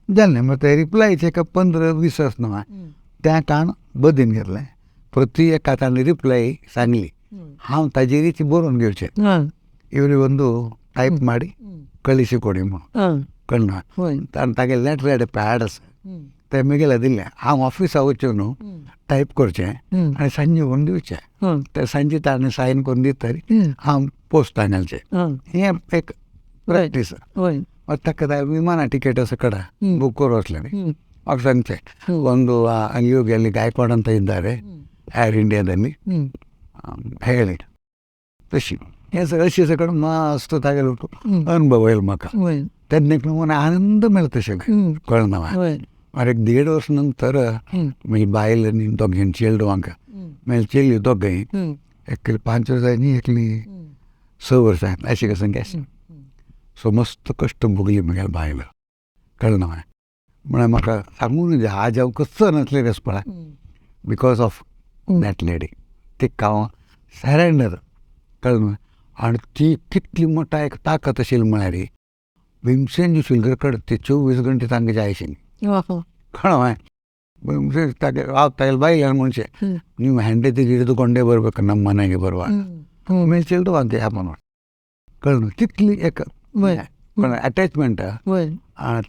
जालें ಮತ್ತೆ रिप्लायचे एक 15-20 ना त्या काण बदीन घेतलें प्रति एका ताणें रिप्लाय सांगली हांव ताजेरी ती बरोवन घेवचें ಇವ್ರಿಗೆ ಒಂದು ಟೈಪ್ ಮಾಡಿ ಕಳಿಸಿಕೊಡಿ ಕಣ್ಣು ताणें तागे लेटर हेड पॅड आसा तें मुगेलें दिलें हांव ऑफिसा वचून टायप करचें आनी सांजे व्हरून दिवचें ते सांजे ताणें सायन करून दितरी हांव पोस्टान घालचें हें एक प्रॅक्टीस. ताका विमाना ಟಿಕೆಟ್ ಸಕಡ ಬುಕ್ ಕರೋ म्हाका सांगचें ಒಂದು ಅಲ್ಲಿ ಹೋಗಿ ಅಲ್ಲಿ ಗಾಯಕ್ವಾಡ್ ಅಂತ ಇದ್ದಾರೆ ಏರ್ ಇಂಡಿಯಾದಲ್ಲಿ ಹೇಳಿ तशी हें सगळें अशी सगळें मस्त तागेलो अनुभव येयलो म्हाका तेन्ना मना आनंद मेळटा तशें कळना. मागीर एक 1.5 वर्स नंतर मागीर बायल आनी दोगांय चेडवांक मागीर चेडली दोगांय एकली 5 वर्सां आनी एकली 6 वर्सां अशें कसं आसा. सो मस्त कश्ट भोगली म्हगेले बायल कळना. म्हळ्यार म्हाका सांगूं नज आज हांव कसो नासलें रेस्पळा because of that lady. तिका हांव सरेंडर कळना. आनी ती कितली मोठा एक ताकत आशिल्ली म्हळ्यार भीमसेन जोशी कडेन ते 24 घंटे तांकां जाय आशिल्ली कळ्ळें. ಭೀಮಸೇನ್ ತಾಗೆ ಆ ತಾಯಿಲ್ ಬಾಯಿಲ್ಲ ಮುಂಚೆ ನೀವು ಹೆಂಡತಿ ಹಿಡಿದುಕೊಂಡೇ ಬರಬೇಕು ನಮ್ಮ ಮನೆಗೆ ಬರುವಾಗ ಮೇಲೆ ಚೆಲ್ದು ಅಂತ ಹ್ಯಾಪನ್ कळ्ळें. तितली एक अटॅचमेंट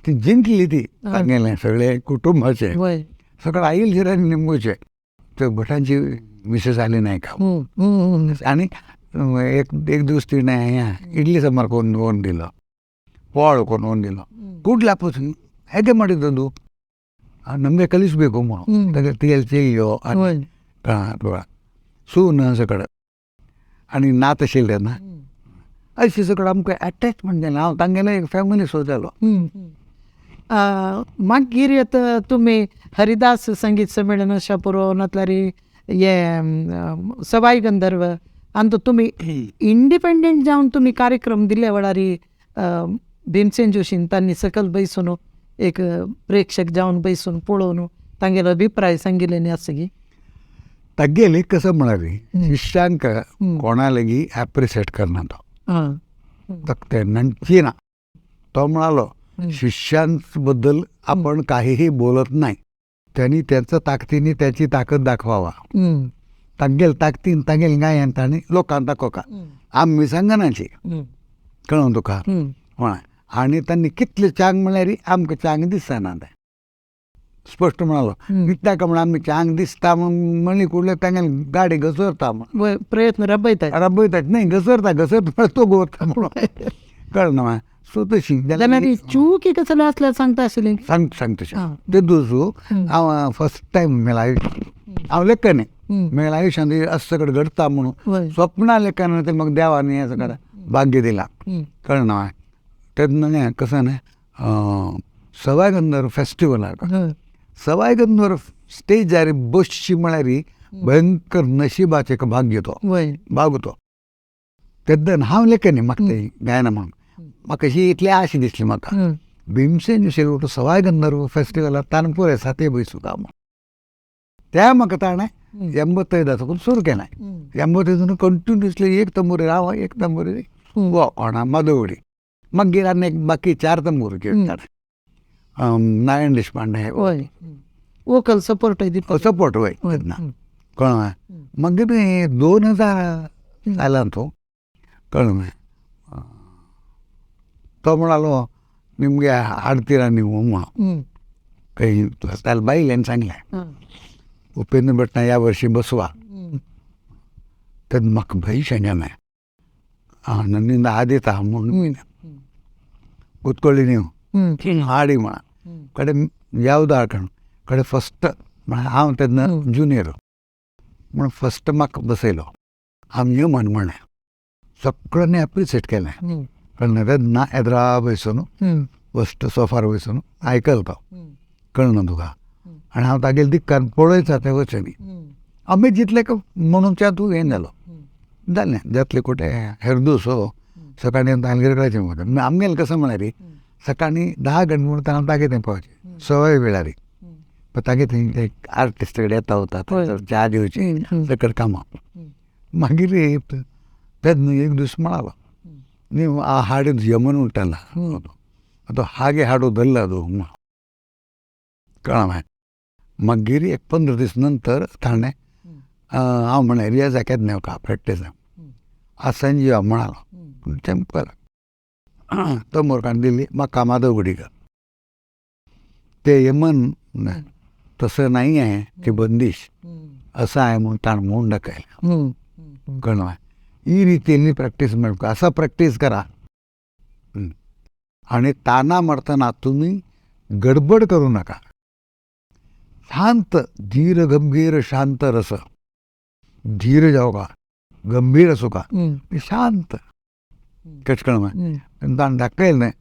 ती जिंकली ती तांगेलें सगळें कुटुंबाचें सगळें आईल जिरानी निमगोचें. ते भटांची मिसेस आली नाही का आणि एक एक दिवस तिणें हें इडली सांबार करून दिलो, ಪೋಳು करून दिलो. ಕೂಡ್ಲಾಪುಸ್ ಹೇಗೆ ಮಾಡಿದ್ದದು ನಮಗೆ ಕಲಿಸಬೇಕು ಚೆಲ್ಲಿಯೋ सून सगळं आनी नात आशिल्लें ना अशें सगळें आमकां एटॅचमेंट जालें. हांव तांगेलें एक फॅमिली सो जालो. मागीर येता तुमी हरिदास संगीत संमेलन अशें पुरो नातल्यार हे सवाई गंधर्व आनी तुमी इंडिपेंडंट जावन तुमी कार्यक्रम दिले वेळार भीमसेन जोशीन तांणी सकयल बैसून एक प्रेक्षक जावन बैसून पळोवन तांगेलो अभिप्राय सांगिल्ले आसा की तागेली कसं म्हळ्यार शिष्यांक कोणालागी ॲप्रिशिएट करना तो तेन्ना तो म्हणालो शिष्यांबद्दल आपण काहीही बोलत नाही, त्यांनी त्यांच्या ताकदीने त्याची ताकद दाखवावा. तांगेल ताकदीन तांगेल गायन तांणी लोकांक दाखोवका आमी सांगनाची कळ्ळें तुका म्हळें. आनी तांणी कितले चांग म्हळ्यार आमकां चांग दिसना तें स्पश्ट म्हणालो. कित्याक म्हण आमी चांग दिसता म्हणली कुडले तांगेल गाडी घसरता म्हण प्रयत्न रबयतात रबयतात नाही घसरता घसरता तो गोवता म्हणून कळना ना. सो तशी जाल्यार चूक कसलें आसल्यार सांगता आशिल्ली सांग सांग तशें ते दुसरो हांव फर्स्ट टायम मेळ्ळा हांव लेखन मेळ्ळा आयुष्यांत असं सगळं घडता म्हणून स्वप्ना लेखन ते मग देवाने हें सगळं भाग्य दिला कळना. तेन्ना कसं ना सवाय गंधर्व फेस्टिवल आहा. सवाय गंधर्व स्टेजार बसची म्हळ्यार भयंकर नशिबाचें एक भाग्य तो भाग तो. तेन्ना हांव लेखन म्हाका तें गायना म्हणून म्हाका अशी इतली आश दिसली म्हाका भीमसेन जोशी सवाय गंधर्व फेस्टिवलाक तानपूर आसा ते बैसूका म्हण त्या म्हाका ताणें 85 सुरू केलें. 85 कंटिन्युअसली एक तंबुरी हांव एक तंबुरी कोणा माधवडी मागीर आनी एक बाकी 4 तंबूर खेळटात Narayan Deshpande vocal support support वय तेन्ना कळ्ळें. मागीर 2000 सालान तो कळ्ळें तो म्हणालो निमगे हाडतीरा ನೀವು म्हणून काही त्याला बाईल्यान सांगलें उपेंद्र भटना या वर्षी बसवा. तर म्हाका भंय जालें ನನ್ನಿಂದ ಆದೀತ म्हणून ಕೂತ್ಕೊಳ್ಳಿ ನೀವು ಹಾಡಿ म्हणा ಕಡೆ ಯಾವ್ದು ಹಾಕೊಂಡು ಕಡೆ ಫಸ್ಟ್ हांव तेन्ना ज्युनियर म्हण फर्स्ट म्हाका बसयलो. हांव न्यू म्हण म्हणलें सगळ्यांनी एप्रिशिएट केलें. कळ्ळें तेन्ना एदरा बैसून फर्स्ट सोफार बैसून आयकल तो कळना तुका. आनी हांव तागेले दिक्कान पळयता तें वचनी आमी जितलें म्हणून त्या तूं हें जालो जालें जातले कुठे हेरदूस सकाळी तांगेर कळचें म्हणटा आमगेलें कसं म्हळ्यार सकाळी 10 गंटे म्हणून तांगेर तें पावचें सवय वेळार तागे थंय आर्टिस्ट कडेन येता वता च्या दिवची सकड कामां. मागीर तेन्ना एक दीस म्हणालो, ನೀವು ಆ ಹಾಡಿದ ಯಮನ್ ಉಂಟಲ್ಲ ಅದು ಹಾಗೆ ಹಾಡೋದಲ್ಲ ಅದು कळ्ळें. मागीर एक 15 दीस नंतर ताणें हांव म्हणलें रियाजा केन्ना येवका प्रॅक्टिसा आज संजीव म्हणालो तें तो मोरकान दिली म्हाका माधव गुडीकर ते यमन तसं नाही आहे ते बंदिश असं आहे म्हणून ताणें म्हणून दाखयलें. कळ्ळें. ಈ ರೀತಿಯಲ್ಲಿ प्रॅक्टिस ಮಾಡಬೇಕು, असं प्रॅक्टिस करा. आणि ताना मारताना तुम्ही गडबड करू नका. शांत धीर गंभीर शांत रस, धीर जाऊ का गंभीर असो का शांत कचकळ ताण दाखयल नाही.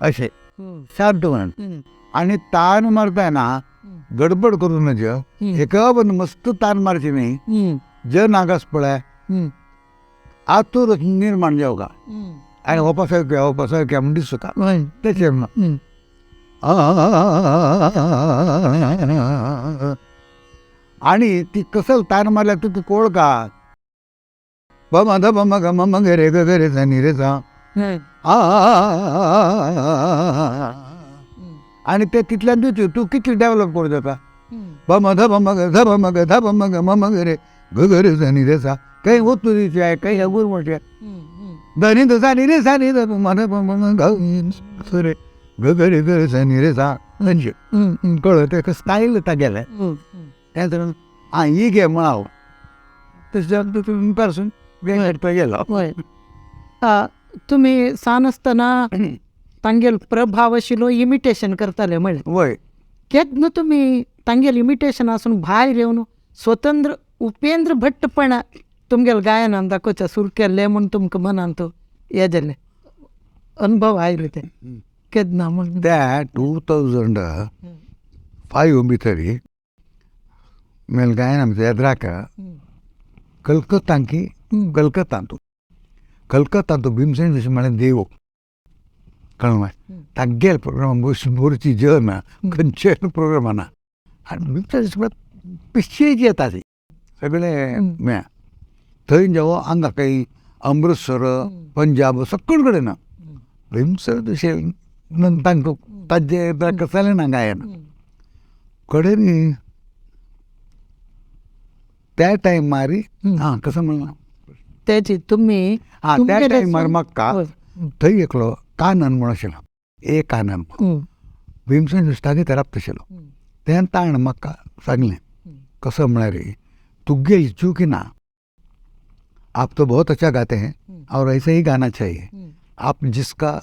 असे शांत म्हणून. आणि तान मारताय ना गडबड करू नये, एका पण मस्त तान मारची नाही. जे नागास पळय आतूर निर्माण जाऊ का आणि ओपासारख्या ओपासारख्या म्हण दिसता त्याचे. आणि ती कसं तान मारल्या तू ती कोळ का ब म ध ब म ग म म ग रे ग ग रे सा नि रे सा आणि ते तितल्यान दिवची तू कितली डेव्हलप करू जाता ब म ध ब म ग ध ब म ग ध ब म ग म म ग रे ग ग रे सा नि रे सा. काही होत तुझी आहे काही अगुर मोठी आहे धनी ध सा नि रे सा नि ध म ध ब म ग रे ग ग रे ग रे सा नि रे सा म्हणजे कळलं ते स्टाईल आता गेलाय. त्यानंतर हां ही घे म्हणाव तशें तुमी पासून वेगळं गेलो. तुमी सान आसतना तांगेल प्रभाव आशिल्लो इमिटेशन करताले म्हळें. वय केन्ना तुमी तांगेल इमिटेशन आसून भायर येवन स्वतंत्र उपेंद्र भट्टपणा तुमगेल गायनान दाखोवचें सुरू केल्लें म्हूण तुमकां मनांत हें जालें अनुभव आयलो तें केन्ना म्हूण? त्या 2005 भितरी मेल गायन आमच्या येद्राक कलकत्तांकी कलकत्तांतू कलकत्तांतू भीमसेन जोशी म्हळ्यार देव कळ्ळें. तागेल प्रोग्राम बोरची जन ना खंयचे प्रोग्राम ना आनी भीमसेन जोशी म्हळ्यार पिश्शेची येता ती सगळे मेळ्ळा थंय जेवो हांगा काही अमृतसर पंजाब सगळे कडेन ना भीमसेन जोशी तांकां ताजे कसलें ना गायन कडेन त्या टायमार. हां कसं म्हणलां तेची तुमी हां त्या टायमार म्हाका थंय एकलो कानन म्हूण आशिल्लो एक कानन भीमसेन जोशी तागे राबता आशिल्लो. तेन्ना ताणें म्हाका सांगलें कसं म्हळ्यार तुगे चूक ना, आप तो बहुत अच्छा गाते हैं और ऐसे ही गाना चाहिए. आप जिसका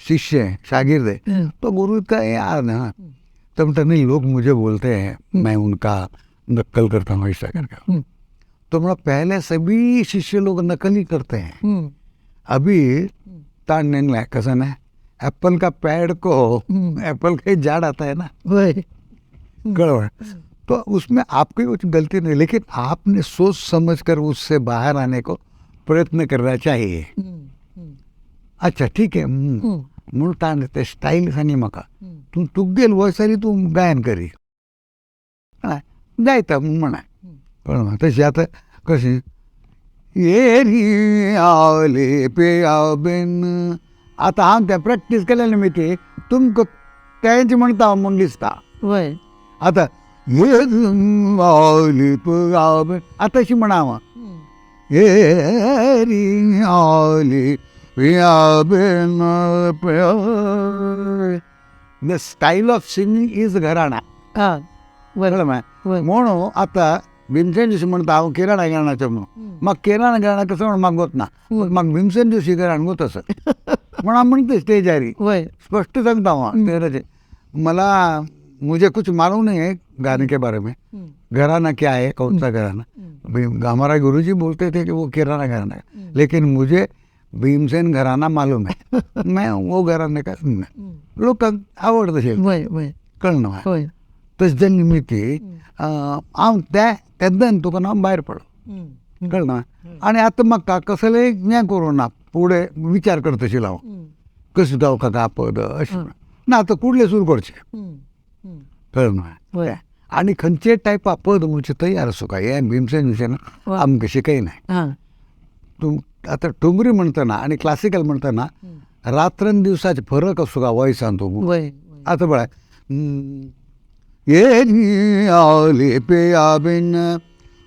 शिष्य है शागिर्द है तो गुरु का यार ना. तो म्हणटा नहीं लोग मुझे बोलते हैं मैं उनका नकल करता हूँ ऐसा करके. तो म्हणा पहले सभी शिष्य लोग नकल ही करते हैं. अभी ताण कसं ना एप्पल का पेड़ को एप्पल का झाड़ आता है ना गड़बड़, तो उसमें आपकी कुछ गलती नहीं, लेकिन आपने सोच समझ कर उससे बाहर आने को प्रयत्न करना चाहिए. अच्छा ठीक आहे म्हणून ताणें ते स्टायल सांगली म्हाका तूं तुगेल वयसरी तूं गायन करी जायता म्हणा कळ्ळें. तशें आतां कशें येरी आवले पियाबेन आतां हांव तें प्रॅक्टीस केलें न्ही ती तुमकां तेंच म्हणटा हांव म्हूण दिसता. वय आतां आवली पियाबेन आतां अशी म्हणा हांव येरी आवली पियाबेन. The style of singing is gharana. बरोबर म्हणून आतां भीमसेन जोशी म्हणटा हांव किराणा घराण्याचो म्हणून, म्हाका किराणा घराणा कसो म्हण म्हाका गोत ना, म्हाका भीमसेन जोशी घराणं गोत आसा म्हण हांव म्हणटा स्टेजार स्पश्ट सांगता हांव स्टेजाचेर. मला मुझे कुछ मालूम नहीं है गाने के बारे में, घराना क्या है, कौन सा घराना। हमारा गुरुजी बोलते थे कि वो किराना घराना है, लेकिन मुझे भीमसेन घराना मालूम है। मैं वो घराने का लोकांक आवडत अशें वय वय कळना। हय तशें निमित्ती हांव त्या तेन्ना तुका हांव भायर पडलो, कळना। आनी आतां म्हाका कसलें हें करूं ना, फुडें विचार करता आशिल्लो हांव कशें जावं का पद अशें ना, आतां कुडलें सुरू करचें, कळना। वय आनी खंयचे टायपा पद म्हणजे तयार आसूं काय हें भीमसेन विशयान आमकां शिकयना। तूं आतां ठुमरी म्हणटना आनी क्लासिकल म्हणटना रात्रन दिवसाचे फरक आसूं का वॉयसान तूं। वय आतां पळय ये आले पिया बिन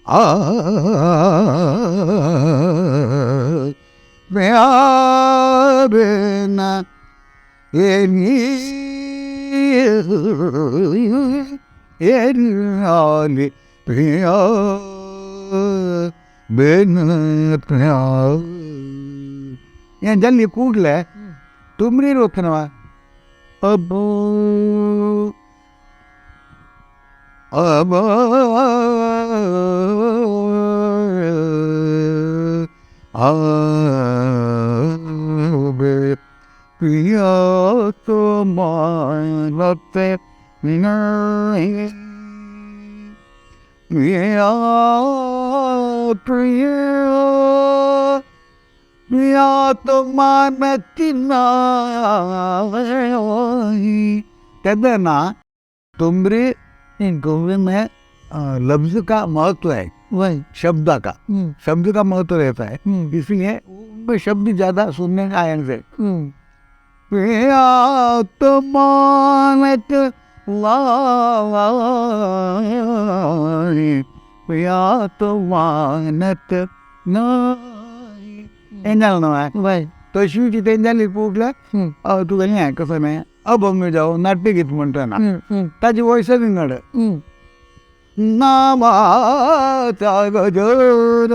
आ पिया बिन ये आले पिया बिन पिया हें जाल्ली कुडलें तुमरीर वतना अब अब आबे पिया तो मानते नहीं पिया प्रिया पिया तो मानती नहीं। तेन्ना तुमरी गोवे में लफ्ज का महत्व है, शब्द का, शब्द का महत्व रहता है, इसलिए उनमें शब्द ज़्यादा सुनने का आयन से पिया तो मानत पिया तो मानत नाही। हें जालें न्हू तशी कितें जाली पळोवंक तुका हें कसं हें अभंग जावं नाट्यगीत म्हणटना ताजी वॉयस विंगड नामाचा गजर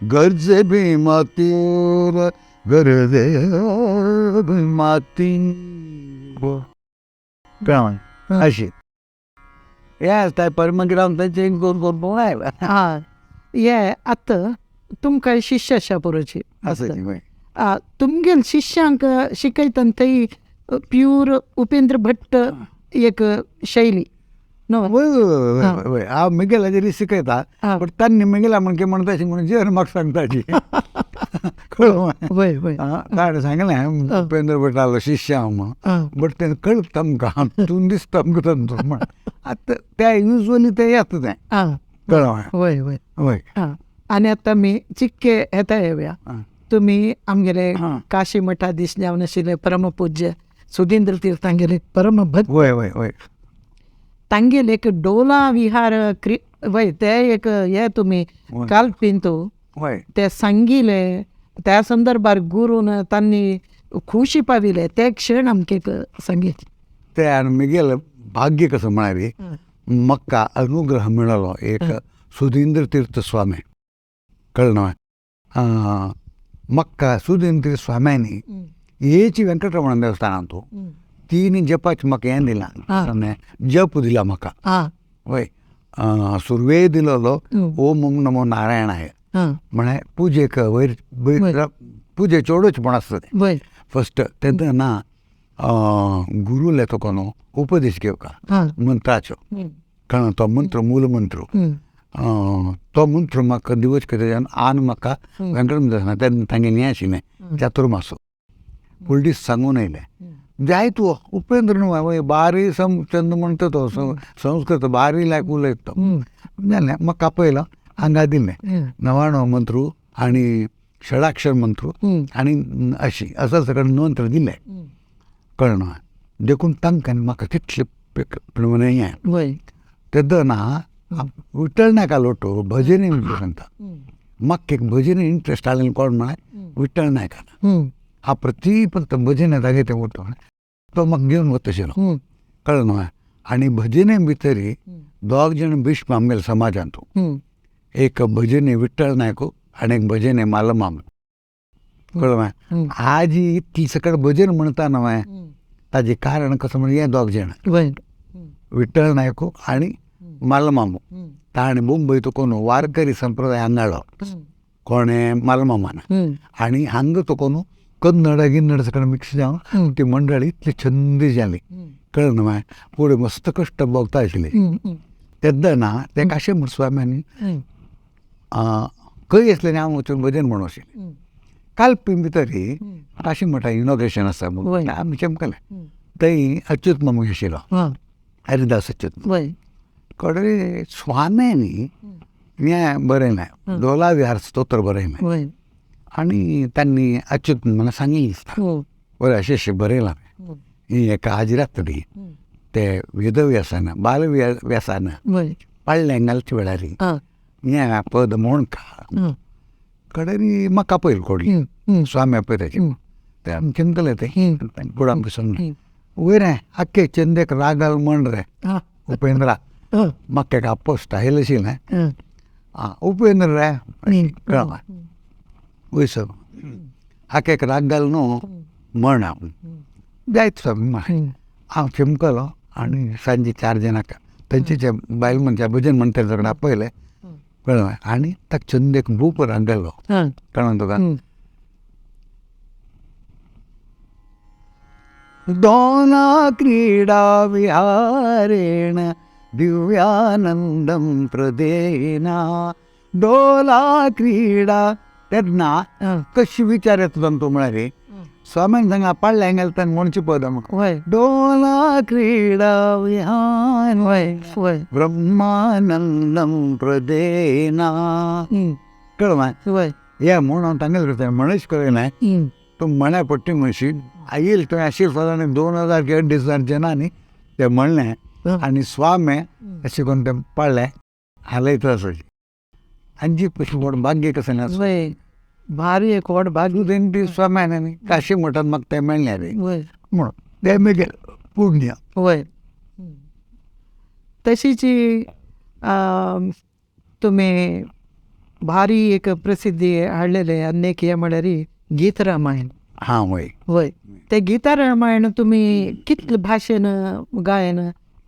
गरजे भीमातीर गरजे भीमाती अशी हे आसता पर मागीर हांव तें चेंज करून करून आयला। हां हे आतां तुमकां शिष्य आसा पुरोची आसा तुमगेल शिष्यांक शिकयतना थंय प्यूर उपेंद्र भट्ट एक शैली न्हू। वय वय हांव मिगेलाचेर शिकयता बट तांणी मिगेला म्हणके म्हणटा अशें म्हणून जेर म्हाका सांगताची कळ्ळें। वय वय ताणें सांगलें उपेंद्र भट्टालो शिष्य हांव म्हणून, बट तें कळटा आमकां तूं दिसता आमकां तंतू म्हण आतां त्या युजली तें येता तें कळ्ळें। वय वय वय आनी आतां आमी चिक्के येता येवया, तुमी आमगेले काशी मठाधीश जावन आशिल्ले परमपूज्य सुधींद्र तीर्थांगेले परमभक्त। वय वय वय तांगेले एक डोला विहार क्रि वय ते एक हे तुमी काल पिंतू ते सांगिले त्या संदर्भार गुरून तांणी खुशी पाविले ते क्षण आमकां एक सांगीत ते आनी मिगेले भाग्य कसं म्हळ्यार म्हाका अनुग्रह मेळ्ळो एक सुधींद्र तीर्थ स्वामी कळ्ळें। म्हाका सुधींद्र तीर्थ स्वाम्यांनी हेची वेंकटरमण देवस्थानांत तीन जपाच म्हाका हें दिलां, जप दिला म्हाका। वय सुरवे दिलोलो ओम ओम नमो नारायणाय म्हळ्यार पुजेक वयर पुजे चडूच म्हण आसता तें फस्ट तेन्ना ना गुरूले तुका न्हू उपदेश घेवका मंत्राचो, कळ्ळें तो मंत्र मूल मंत्र तो मंत्र म्हाका दिवच कितें आनी म्हाका वेंकटरमण देवस्थान तेन्ना तांगेलें हें आशिल्लें चातुर्मासो फूल दीस सांगून येयलें जाय तूं उपेंद्र न्हू बारी चंद म्हणटा तो संस्कृत बारी लायक उलयता तो जालें म्हाका आपयलो हांगा दिलें नवाणो मंत्र आनी षडाक्षर मंत्र आनी अशी असं सगळें मंत्र दिले कळना देखून तांकां म्हाका तितलें प्रमाणे हें तेन्ना विठ्ठल नायकालो तो भजनी सांगता म्हाका एक भजनी इंट्रस्ट आसलें कोण म्हळ्यार विठ्ठल नायकान हा प्रती भजन जागे ते वता तो म्हाका घेवन वता आशिल्लो कळ्ळें न्हू। आनी भजने भितर दोग जाण भीष्म आमगेल्या समाजांत, एक भजने विठ्ठल नायक आनी एक भजने मालमाम कळ्ळें। आज इतली सगळें भजन म्हणटा न्हू ताजें कारण कसं म्हणजे हे दोग जाण विठ्ठल नायक आनी मालमामू ताणें मुंबय तुकोन वारकरी संप्रदाय हांगाळो कोणें मालमामान आनी हांगा तुकोन कन्नड गिन्नड सगळें मिक्स जावन ती मंडळी इतली छंदी जाली कळ्ळें न्हू मागीर फुडें मस्त कश्ट भोगता आशिल्ले तेन्ना ना ते काशे म्हण स्वाम्यांनी खंय आसलें हांव वचून भजन म्हणूं आशिल्लें कालपी भितर काशी मठा इनॉग्रेशन आसा म्हणून आमी चमकलें थंय अच्युत मामू आशिल्लो हरिदास अच्युत कडे स्वाम्यांनी हें बरयलें दोला विहार स्तोत्र बरयलें आनी तांणी अच्युत मला सांगितलें बरें अशें अशें बरयलां ही एका आज रात्री ते वेदव्यासान बालव्यासान पाळणें घालच्या वेळार हें पद म्हूण का कडेन म्हाका पयल कोडली स्वाम्या पयराची ते आमी चिंतले ते गुडाम सांगलें वयर आख्खे चंदेक रागाल म्हण रे उपेंद्रा म्हाका एक आप्पो स्टायल आशिल्लें आं उपेंद्र रे कळ्ळें वयर सर हाका एक राग घाल न्हू म्हण हांव जायत स्वामी म्हळें हांव चिमकलो आनी सांजे 4 जाणांक तांचे जे बायल मनशां भजन म्हणटा सगळें आपयलें कळ्ळें आनी ताका चंदेक भूप राग घालो कळ्ळें तुका दोना क्रीडा विहारेण दिव्यानंदम प्रदेना डोला क्रीडा तेन्ना कशी विचार येता तो म्हळ्यार स्वाम्यान सांगा पाळ्ळें घालता ताणें म्हणचें पद म्हाका डोला क्रीडा विहार ब्रह्मानंदम प्रदेना कळ्ळें हे म्हूण हांव तांगेलें करता म्हणच कळना तो म्हण्या पट्टी म्हणशी येयल थंय आशिल्ले सादारण 2000 की 2500 जणांनी ते म्हणलें आनी स्वामे अशें करून ते पाळ्ळें हालयता आसचे आनी जी कशी व्हड भाग्य कसं ना भारी एक व्हड भाग्य ती स्वाम्यान आनी काशी मठांत म्हाका तें मेळ्ळें रे म्हणून तें मागीर पुण्य. वय तशीच तुमी भारी एक प्रसिद्धी हाडलेले आनी एक हें म्हळ्यार गीत रामायण. हां वय वय ते गीता रामायण तुमी कितले भाशेन गायन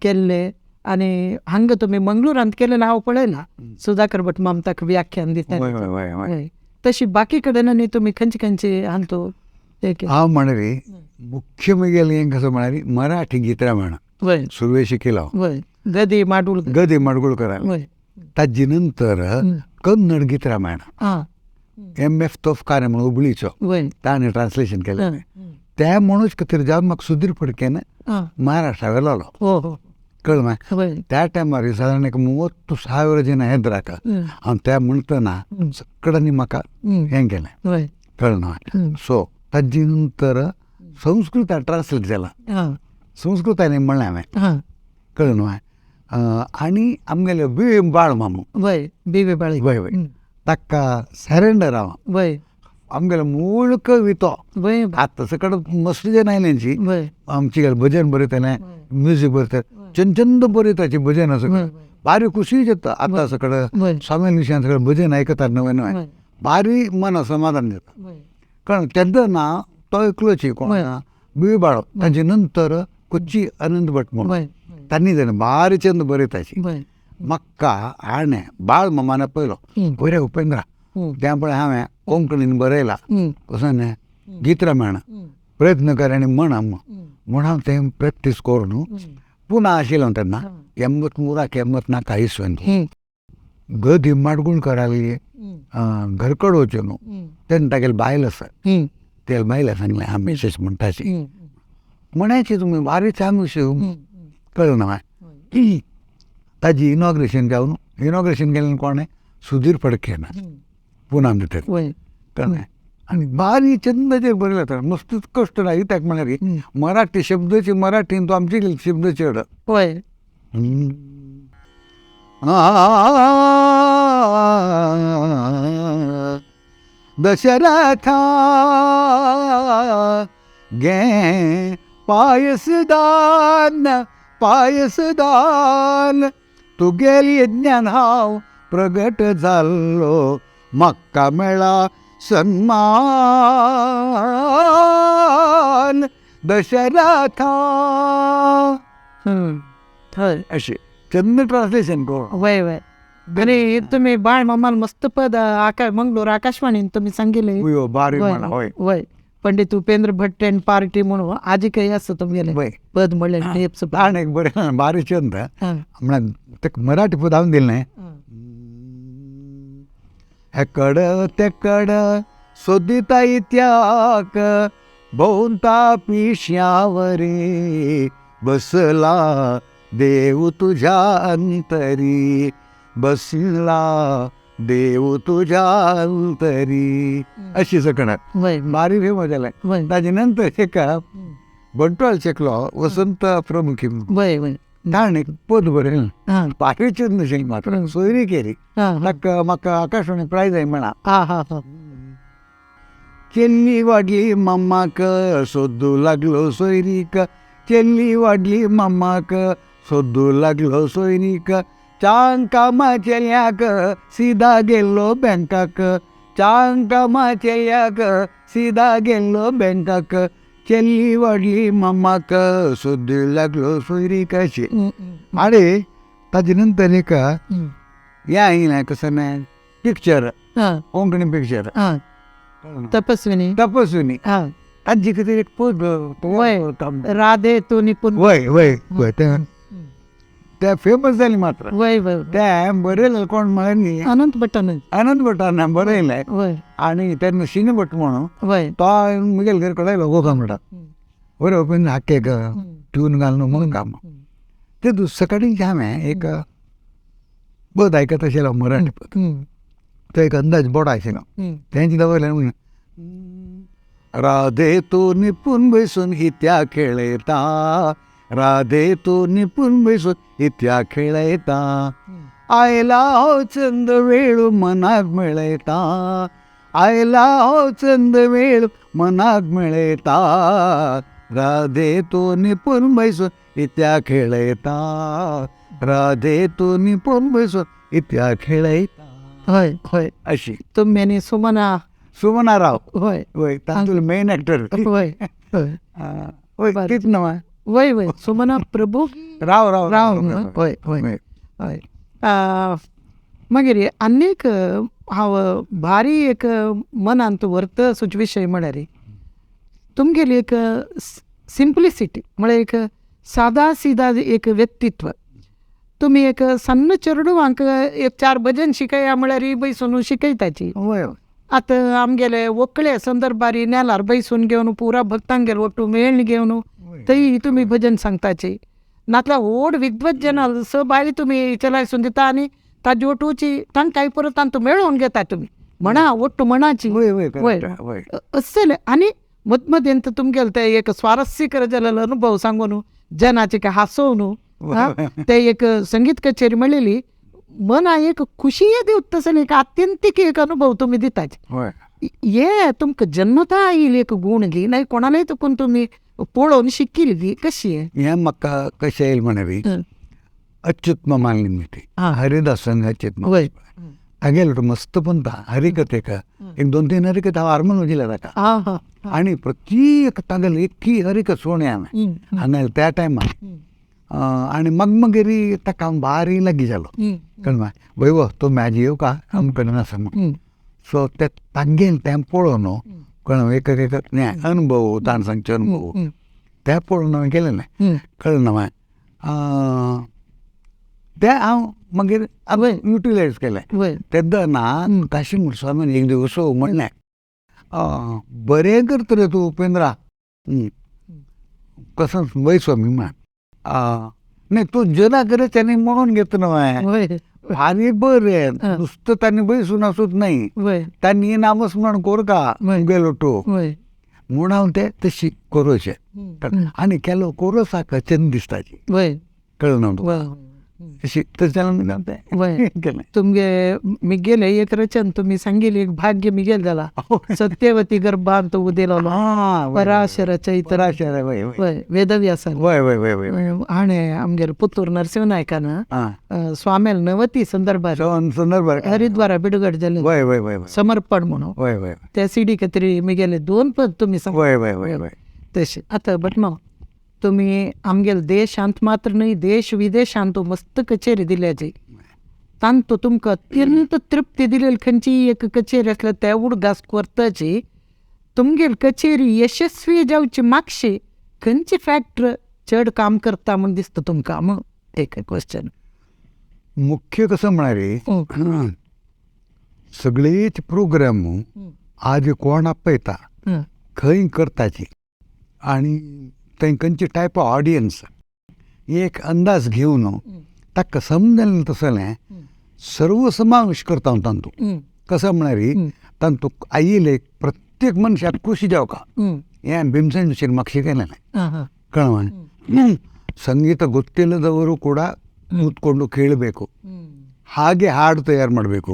केल्ले आनी हांगा तुमी मंगळुरांत केलेलें हांव पळयलां सुधाकर भट मामताक व्याख्यान दिता तशी बाकी कडेन आनी तुमी खंयचे खंयचे हांतो हांव म्हणरी मुख्य म्हगेलें हें कसं म्हळ्यार मराठी गीत रामायण वय सुरवे शिकयलो वय गदी माडगुळकर गदी माडगुळकर ताजे नंतर कन्नड गीत रामायण एम.एफ. तोफकार म्हणून हुबळीचो ताणें ट्रान्सलेशन केलें तें म्हणूच खातीर जावन म्हाका सुधीर फडकेन महाराष्ट्रा व्हेलो कळ्ळें मागीर त्या टायमार सादारण एक 30,000 जण हेद्राक हांव त्या म्हणटना सगळ्यांनी म्हाका हें केलें कळ्ळें ना. सो ताजे नंतर संस्कृतान ट्रान्सलेट जाला संस्कृतान म्हणलें हांवें कळ्ळें न्हू. आनी आमगेले बी बाळ मामू बी बी बाळ वय वय ताका सरेंडर हांव वय आमगेलो मूळ कवी तो आतां सकट मस्त जण आयल्यांची आमची भजन बरयतले म्युजीक बरयतले चंद चंद बरयताची भजन सगळें बारी खुशी जाता आतां सगळें स्वामी विशयान सगळें भजन आयकतात नवें नवें बारी मन समाधान जाता कारण तेन्ना ना तो एकलोची कोण बी बाळो ताजे नंतर कोच्ची अनंत भट म्हणून तांणी जाणें बारी चंद बरयताची म्हाका हाणें बाळ मामान पळयलो बरें उपेंद्रा त्या पळय हांवें कोंकणीन बरयला कसो न्हय गीत रामायण प्रयत्न कर आनी म्हण म्हण हांव तें प्रॅक्टीस करून पुना आशिल्लो तेन्ना 83 84 इसवेन गदी माडगुळकराली घरकड वचून न्हू तेन्ना तागेली बायल आसा ते बायला सांगलें हांव मिसेस म्हणटाशी म्हणायची तुमी बारी चांगली कळ्ळें ना. ताजी इनॉग्रेशन जावन इनॉग्रेशन केलें कोणें सुधीर फडकेन पुना भितर कळ्ळें. आनी बारी चंद बरयलें तर मस्तूच कश्ट ना कित्याक म्हळ्यार मराठी शब्दाची मराठीन तो आमची शब्द चड वय दशरथा गे पायसदान पायसदान तुगेली यज्ञान हांव प्रगट जाल्लो म्हाका मेळा सन्मान दशरथा हय अशें चंद ट्रान्सलेशन कर. वय वय. आनी तुमी बाळ मामान मस्त पद मंगलोर आकाशवाणीन तुमी सांगिले. उयो बारी म्हणा हय. वय, पंडित उपेंद्र भट्ट अँड पार्टी म्हणून आजी काही असं तुमगेले वय. पद म्हणले टेप्स. आनी एक बरें बारी चंद म्हळ्यार तेका मराठी पद हांवें दिलें न्हय. हेकड तेकड सोदिता इत्याक भोंवता पिश्यावरी, बसला देव तुझ्या अंतरी, बसला देव तुझ्या अंतरी, अशी सकणार बारी फेमस जालें. ताजे नंतर एका बंटवाल शेकलो वसंत प्रमुखी ताणें एक पद बरयलें, बारी चंद शें मात्र सोयरी केली ताका म्हाका आकाशवाणी प्रायज जाय म्हणा. चेल्ली वाडली मम्माक सोदू लागलो सोयरीक, चेल्ली वाडली मम्माक सोदू लागलो सोयरीक, चांग कामा चेल्याक सिदा गेल्लो बँकाक, चांग कामा चेल्याक सिदा गेल्लो बँकाक, चेल्ली वाडली मम्माक सोदू लागलो सोयरीक अशी. आनी ताजे नंतर एक हें आयलें कसं न्हय पिक्चर, कोंकणी पिक्चर तपस्विनी. तपस्विनी तांची कितें एक पद राधे तू निपुण. वय वय वय, ते फेमस जाली मात्र. वय वय. ते बरयलें कोण म्हळें न्ही, अनंत भट्टान. अनंत भट्टान बरयलें आनी तेन्ना शिन भट म्हणून तो मुगेल घर कडेन आयलो गोका म्हणटा बरें ओपन हाके ट्यून घालून म्हणून काम. ते दुसरे कडेन हांवें एक पद आयकत आशिल्लो मराठी पद, तो एक अंदाज बोडो आशिल्लो तेंच दवरलें म्हणून राधे तू निपून बसून हित्या खेळयता, राधे तू निपून बसून हित्या खेळयता, आयला हो चंद वेळू मनाक मेळयता, आयला हो चंद वेळू मनाक मेळयता, राधे तू निपून बसून हित्या खेळयता, राधे तू निपून बसून हित्या खेळयता. हय हय. अशी तुमी आनी सुमना. सुमना राव. हय वय, तातूंतलो मेन एक्टर. वय हय वय तीच नांव. वय वय, सुमना प्रभू राव राव राव. वय वय हय. मागीर आनीक हांव भारी एक मनांत व्हरता असो विशय म्हळ्यार तुमगेली एक सिंप्लिसिटी, म्हळ्यार एक सादा सिदा एक व्यक्तित्व. तुमी एक सन्न चेडवांक एक चार भजन शिकया म्हळ्यार बैसून शिकयताची. आतां आमगेले व्हंकले संदर्भार नेलार बैसून घेवन पुरा भक्तांगेर ಒಟ್ಟು मेळ्ळ घेवन थंय तुमी भजन सांगताची. नातल्यार व्हड विद्वत जना स बायल तुमी चलायसून दिता आनी ताजी ओटूची तांकांय परत तांतू मेळोवन घेता तुमी म्हणा ಒಟ್ಟು म्हणाची. वय अशें. आनी मदमदेंत तुमगेले ते एक स्वारस्यकर जालेलो अनुभव सांगून जनाचे काय हांसोवन ते एक संगीत कचेरी म्हणलेली मना एक खुशीय दिवता तसले एक आत्यंतीक एक अनुभव तुमी दिताच. हे तुमकां जन्मता आयिल्ली एक गूण गी नाही कोणालाय तुकून तुमी पळोवन शिकिल्ली गी कशी? हें म्हाका कशें येयल म्हणरी अच्युत मामाली हरिदासन अच्युत वय हागेलो मस्त पंता हरिकथेक एक दोन तीन हरिकथा हांव आरमन वजिल्या ताका आनी प्रत्येक तागेली एकही हरिकथ सोडली हांवें हांगा त्या टायमार. आनी मग मागीर ताका हांव बारी लागीं जालो कळ्ळें वय तो मॅज येवं का आमकां आसा म्हूण. सो ते तांगेल तें पळोवन न्हू कळ्ळें एक एक अनुभव ताणें सांगचे अनुभव ते पळोवन हांवें केलें न्हय कळ्ळें ना. ते हांव मागीर युटिलायज केलें तेन्ना ना काशी स्वामीन एक दिवस म्हणलें बरें करता रे तूं उपेंद्रा कसो वय स्वामी म्हण नाही तूं जना करे त्याने म्हणून घेतलं न्हय भारी बरें नुस्तं तांणी बैसून आसूत नाही तांणी नामस्मरण कोर का गेलो तो म्हूण हांव ते तशी कोरोशें आनी केलो कोरोसाक चंद दिसताची कळ्ळें ना तुका तुमगे मिगेले एक रचन तुम्ही सांगितली एक भाग्य मिगेल जाला सत्यवती गर्भांत उदेलो पराशर चैत्र वेदव्यास हाणे आमगेर पुतूर नरसिंह नायकान स्वाम्याल नवती संदर्भार हरिद्वारा बिडगड जाले समर्पण म्हणून त्या सीडी खातीर मिगेले दोन पद तुम्ही सांग तशें. आतां बट मामा तुमी आमगेले देशांत मात्र न्हय देश विदेशांत मस्त कचेरी दिल्याची तांतू तुमकां अत्यंत तृप्ती दिलेली खंयची एक कचेरी आसल्यार ते उडगास करताची तुमगेली कचेरी यशस्वी जावची मागशी खंयची फॅक्टर चड काम करता म्हूण दिसता तुमकां मग एक क्वेश्चन. मुख्य कसं म्हळ्यार सगळेच प्रोग्राम आज कोण आपयता खंय करताची आनी थंय खंयचे टायप ऑफ ऑडियन्स एक अंदाज घेवन ताका समजलें तसलें सर्व समावेश करता तांतू. कसं म्हळ्यार तांतू आयिल्ले प्रत्येक मनशाक खुशी जावका हें भीमसेन जोशीन म्हाका शिकयलें. ಕಣವ ಸಂಗೀತ ಗೊತ್ತಿಲ್ಲದವರು ಕೂಡ ಕೂತ್ಕೊಂಡು ಕೇಳಬೇಕು, ಹಾಗೆ ಹಾಡು ತಯಾರು ಮಾಡಬೇಕು.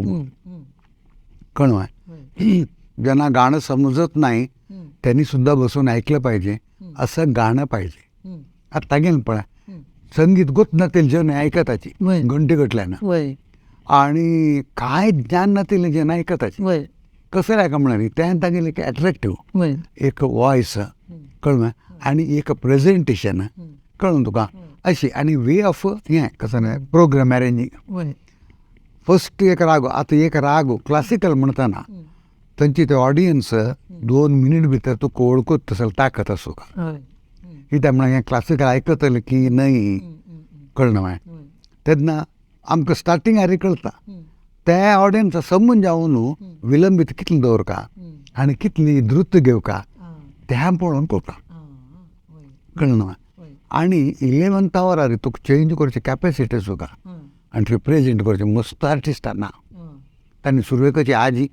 कणवा ज्यांना गाणं समजत नाही त्यांनी सुद्धा बसून ऐकलं पाहिजे, असं गाणं पाहिजे. आता गेलं पळा संगीत गोत नतील जन ऐकताची घंटे गटल्यानं आणि काय ज्ञान नतील जन ऐकताची कसं काय का म्हणाली त्या तागेले एक अट्रॅक्टिव्ह एक वॉयस कळलं आणि एक प्रेझेंटेशन कळून तुका अशी आणि वे ऑफ हें कसं नाही प्रोग्राम अरेंजिंग. फर्स्ट एक राग आतां एक राग क्लासिकल म्हणताना तांची ते ऑडियन्स 2 मिनिट भितर तुका वळखत तसं ताकद आसूं का कित्याक म्हळ्यार हें क्लासिकल आयकतलें की न्हय कळना मागीर तेन्ना आमकां स्टार्टींग आरी कळटा त्या ऑडियन्स समजून जावन न्हू विलंबीत कितलें दवरका आनी कितली द्रुत घेवका तें पळोवन करता. कळना आनी 11th आवरार तुका चेंज करची कॅपेसिटी सुद्दां आनी रिप्रेजेंट करचे मस्त आर्टिस्टां ना तांणी सुरवेकची आजी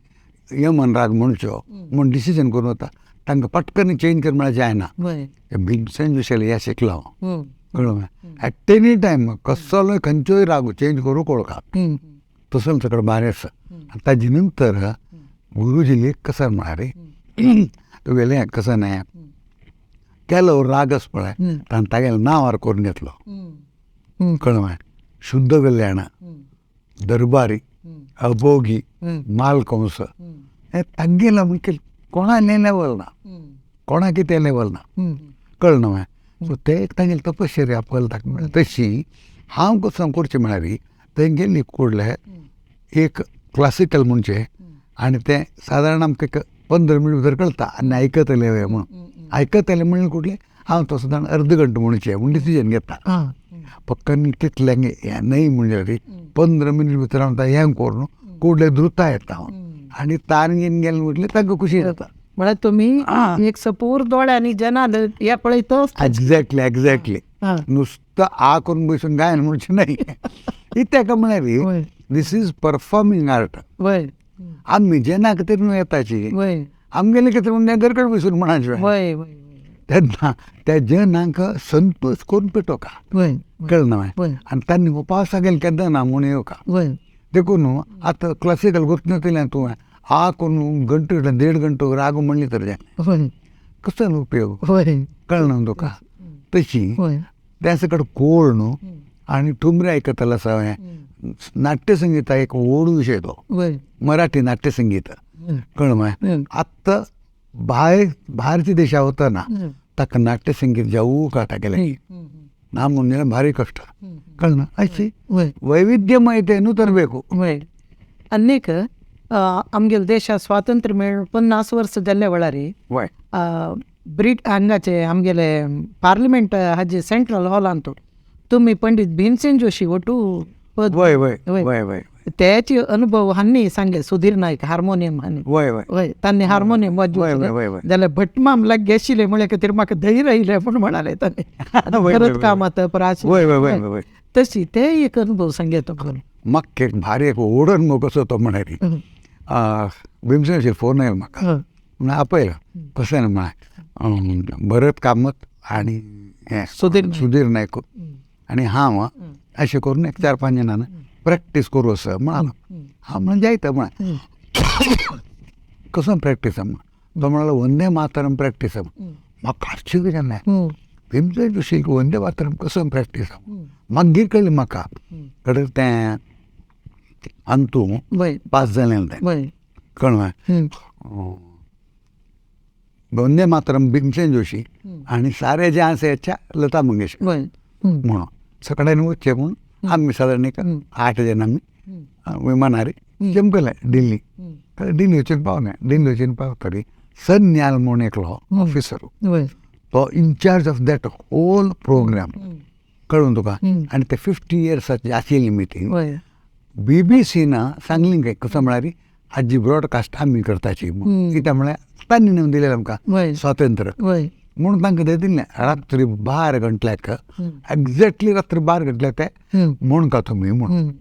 यमन राग म्हणचो म्हूण डिसिजन करून वता तांकां पटकन चेंज कर म्हळ्यार जायना. भीमसेन जोशीले हें शिकलो हांव. कळ्ळें एट एनी टायम कसलोय खंयचोय राग चेंज करूंक वळखा तसो सगळें बारें आसा. आनी ताजे नंतर गुरुजी एक कसं म्हळ्यार तुगेलें कसं न्हय केलो रागच पळय ताणें तागेलें नांवार करून घेतलो. कळ्ळें शुद्ध कल्याण दरबारी अभोगी मालकंस हें तांगेलें म्हणजे कोणालें लेवल ना कोणा कितें लेवल ना. कळ्ळें न्हय सो ते एक तांगेली तपश्चर्या पळयता म्हळ्यार तशी हांव कसो करचें म्हळ्यार तेंगेली कुडले एक क्लासिकल म्हणचें आनी तें सादारण आमकां एक 15 मिनट भितर कळटा आनी आयकतले म्हणून आयकतले म्हणून कुडले हांव तो सादारण अर्द घंटो म्हणचें म्हूण डिसिजन घेता पक्कन तितलें हें न्हय म्हणजे 15 मिनट भितर हांव हें करून कुडले द्रुता येता हांव आनी तान घेवन गेलें म्हटलें तांकां खुशी जाता. म्हळ्यार तुमी एक सपूर दोळ्यांनी जना हे पळयतच. एक्झॅक्टली एक्झॅक्टली नुसतं आ करून बसून गायन म्हणचें न्हय कित्याक म्हळ्यार this is performing art. आमी जेन्ना खातीर न्हू येताची आमगेले खातीर म्हणून घरकड बसून म्हणाचें तेन्ना त्या जनांक संतोष करून पेटोवका. कळना आनी तांणी उपासा गेले केन्ना ना म्हूण येवका देखून आतां क्लासिकल गोत तूं आ करून घंटो 1.5 घंटो राग म्हणली तर जाय कसो उपयोग. कळना तुका तशी त्या सकट कोळ न्हू आनी ठुमरे आयकतलो आसा हें नाट्यसंगीता एक व्हड विशय तो मराठी नाट्यसंगीत. कळ्ळें आतां भायर भायरच्या देशा वतना ताका नाट्यसंगीत जावू का तागेलें ना म्हणून भारी कश्ट. कळना अशी वैविध्यमयतेनू तरಬೇಕು. आनीक आमगेले देशाक स्वातंत्र्य मेळून 50 वर्सां जाल्ल्या वेळार ब्रिट हांगाचे आमगेले पार्लमेंट हाजे सेंट्रल हॉलांत तुमी पंडित भीमसेन जोशी वटू पद वय वय वय वय त्याचे अनुभव हांणी सांगले सुधीर नायक हार्मोनियम हांणी वय वय वय तांणी हार्मोनियम वाजोवचें जाल्यार भटमाम लागीं आशिल्ले म्हळ्यार खातीर म्हाका धैर्य आयलें म्हूण म्हणाले ताणें परत काम आतां परत वय वय वय तशी ते एक अनुभव सांगे तुमकां. म्हाका एक भारी एक व्हड अनुभव कसो तो म्हळ्यार भीमसेन जोशी फोन आयलो म्हाका म्हणून आपयलो कशें न्हय म्हळ्यार भरत कामत आनी हें सुधीर नायक आनी हांव अशें करून एक 4-5 जाणां प्रॅक्टीस करूं असं म्हणालो. हांव म्हणून जायता म्हळ्यार कसो प्रॅक्टीस म्हण तो म्हणालो वंदे मातरम प्रॅक्टीस. म्हाका आश्चर्य जालें भीमसेन जोशी वंदे मातरम कसो प्रॅक्टीस. मागीर कळ्ळें म्हाका कडेन तें अंतू पास जालें तें. कळ्ळें वंदे मातरम भीमसेन जोशी आनी सारे जहाँ से अच्छा लता मंगेशकर म्हणून सगळ्यांनी वचचें म्हूण आमी सादारण एक 8 जाण आमी विमानार जमकले दिल्ली. दिल्ली वचून पावले. दिल्ली वचून पावतरी सन्याल म्हूण एकलो ऑफिसर, तो in charge of that whole programme, कळून तुका. आनी ते 50 इयर्साची आशिल्ली मिटींग बीबीसीन सांगली काय कसं म्हळ्यार आजी ब्रॉडकास्ट आमी करताची, कित्याक म्हळ्यार तांणी नेवन दिलें आमकां स्वातंत्र्य म्हणून तांकां ते दिलें. रात्री 12 घंटल्याक एक्झॅक्टली रात्री 12 घंटल्याक ते म्हूण का तुमी म्हूण,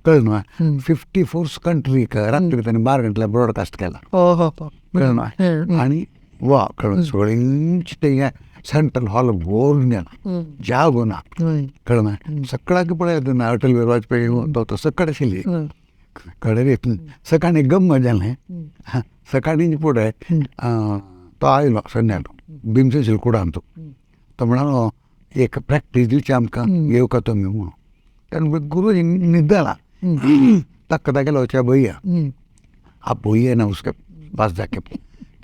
कळ्ळें न्हू. 54 कंट्रीक रात्री तांणी 12 घंटल्याक ब्रॉडकास्ट केला, कळ्ळें न्हू. आनी वा कळ्ळें सगळींच ते सेंट्रल हॉल भरून गेला, जागो ना, कळ्ळें न्हू. सगळ्याक पळयता ना अटल बिहारी वाजपेयी तो सगळें आशिल्ली. कळ्ळें रे. सकाळीं गम्म जालें. सकाळीं फुडें तो आयलो संध्याकाळ भीमसेन शिलकुडान, तो म्हणालो एक प्रॅक्टीस दिवची आमकां, येवका तुमी म्हणून. तेन्ना गुरुजी न्हिदला, ताका तागेलो अच्छा भैया आप भैया ना उसके पास जाके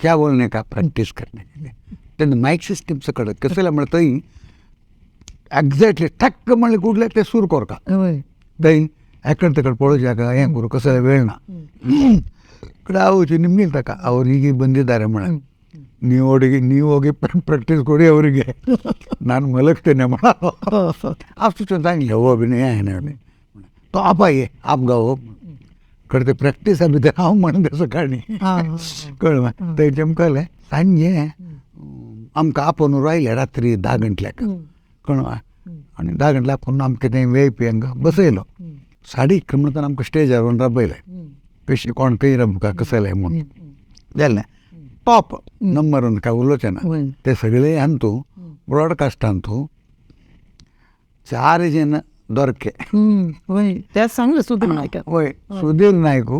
क्या बोलने का, प्रॅक्टीस करने के लिए. तेन्ना मायक सिस्टम सकट कसं म्हळ्यार थंय एक्झॅक्टली ठक्क म्हणलें कुडले ते सूर करता, थंय एकड तेकड पळोवच्या हें करूं कसं वेळ ना. कडे आवची ನಿಮ್ಗೆ ತಾಕ ಅವರಿಗೆ ಬಂದಿದ್ದಾರೆ ಮೇಡಮ್, ನೀವು ಹೋಗಿ ನೀವು ಹೋಗಿ ಪ್ರಾಕ್ಟೀಸ್ ಕೊಡಿ ಅವರಿಗೆ, ನಾನು ಮಲಗ್ತೇನೆ ಮೇಡಮ್. ಅಷ್ಟು सांगितलं हो अभिनय आहे ना तो आप आइए आप गाओ करते प्रॅक्टीस आमी ते हांव म्हणटा सकाळीं, कळ्ळें. थंय चमकलें सांजे आमकां आपोवन आयलें रात्री 10 घंटल्याक, कळ्ळें. आनी 10 घंटल्याक आपोवन आमकां तें वी I P हांगा बसयलो. 11:30 म्हणटा आमकां स्टेजार व्हरून राबयलें, कशी कोण खंय राबका कसलें म्हूण जालें. टॉप नंबर 1 काय उलोवचें ना, ते सगळे हांतू ब्रॉडकास्टान तूं 4 जण दोरके. त्या सांगलं सुधीर नायक, वय सुधीर नायक,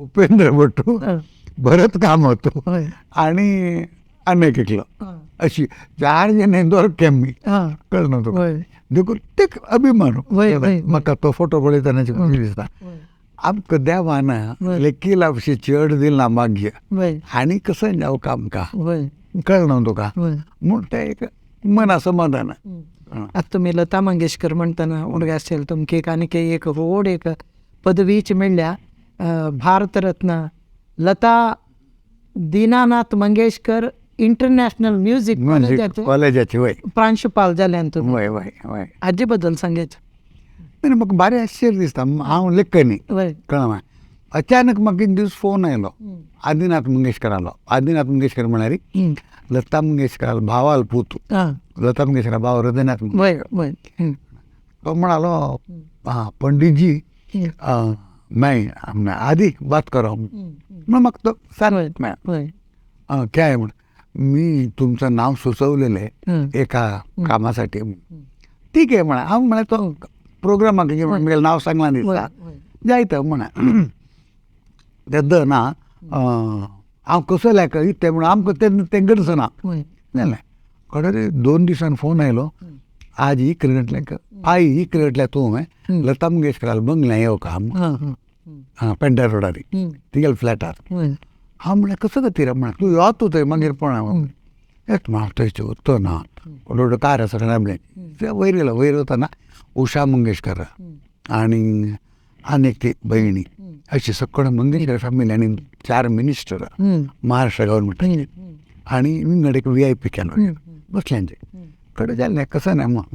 उपेंद्र भट्टू, भरत कामत आणि अनेक एकलो, अशी 4 जण दोरके आमी, कळ्ळें तुका. देखून ते अभिमान म्हाका तो फोटो पळयतना खुशी दिसता. आमकां देवान लेखी लावशी चड दिला भाग्य आनी कसं जावं आमकां, कळ्ळें तुका, म्हूण तें एक मना समाधान. आता तुमी लता मंगेशकर म्हणटना उडगे असेल तुमकां एक आनीक एक व्हड एक पदवीच मेळ्ळ्या, भारतरत्न लता दीनानाथ मंगेशकर इंटरनॅशनल म्युझिक कॉलेजाचे वय प्रांशुपाल जाल्यान तुमी. वय वय वय हाजे बद्दल सांगायचं. नाही म्हाका भारी आश्चर्य दिसता, हांव लेखनी, कळ्ळें. अचानक म्हाका एक दीस फोन आयलो आदिनाथ मंगेशकरालो. आदिनाथ मंगेशकर म्हळ्यार लता मंगेशकर भावाल पूत, लता मंगेशकर भाव हृदयनाथ मंगेशकर. तो म्हणालो हां पंडितजी मैं आदी बात करो म्हण म्हाका तो सांग काय म्हण मी तुमचं नाव सुचवलेलं आहे एका कामासाठी. ठीक आहे म्हणा, हांव म्हळ्यार तो प्रोग्रामाक म्हगेलें नांव सांगलां दिसता जायत म्हणा तेद्द ना हांव कसो लायक इतलें म्हणून आमकां तें तें गरजना जालें. कळ्ळें. 2 दिसान फोन आयलो, आज ही क्रिकेटल्याक आई ही क्रिकेटल्या तूं लता मंगेशकराल बंगल्या येव काम हां पेंडर रोडार तिगेल फ्लॅटार. हांव म्हळ्यार कसो खातीर म्हणा तूं यो तूं थंय मागीर पळय येत म्हाका थंयचो वचो ना रोड कार आसा राबलें वयर गेलो. वयर वतना उषा मंगेशकर आनी आनी एक ती भयणी अशी सगळं मंगेशकर फॅमिली आनी 4 मिनिस्टर महाराष्ट्र गव्हर्मेंटाचे आनी विंगड एक वी I P केलो बसल्यांचे कडेन जालें. कसं ना मग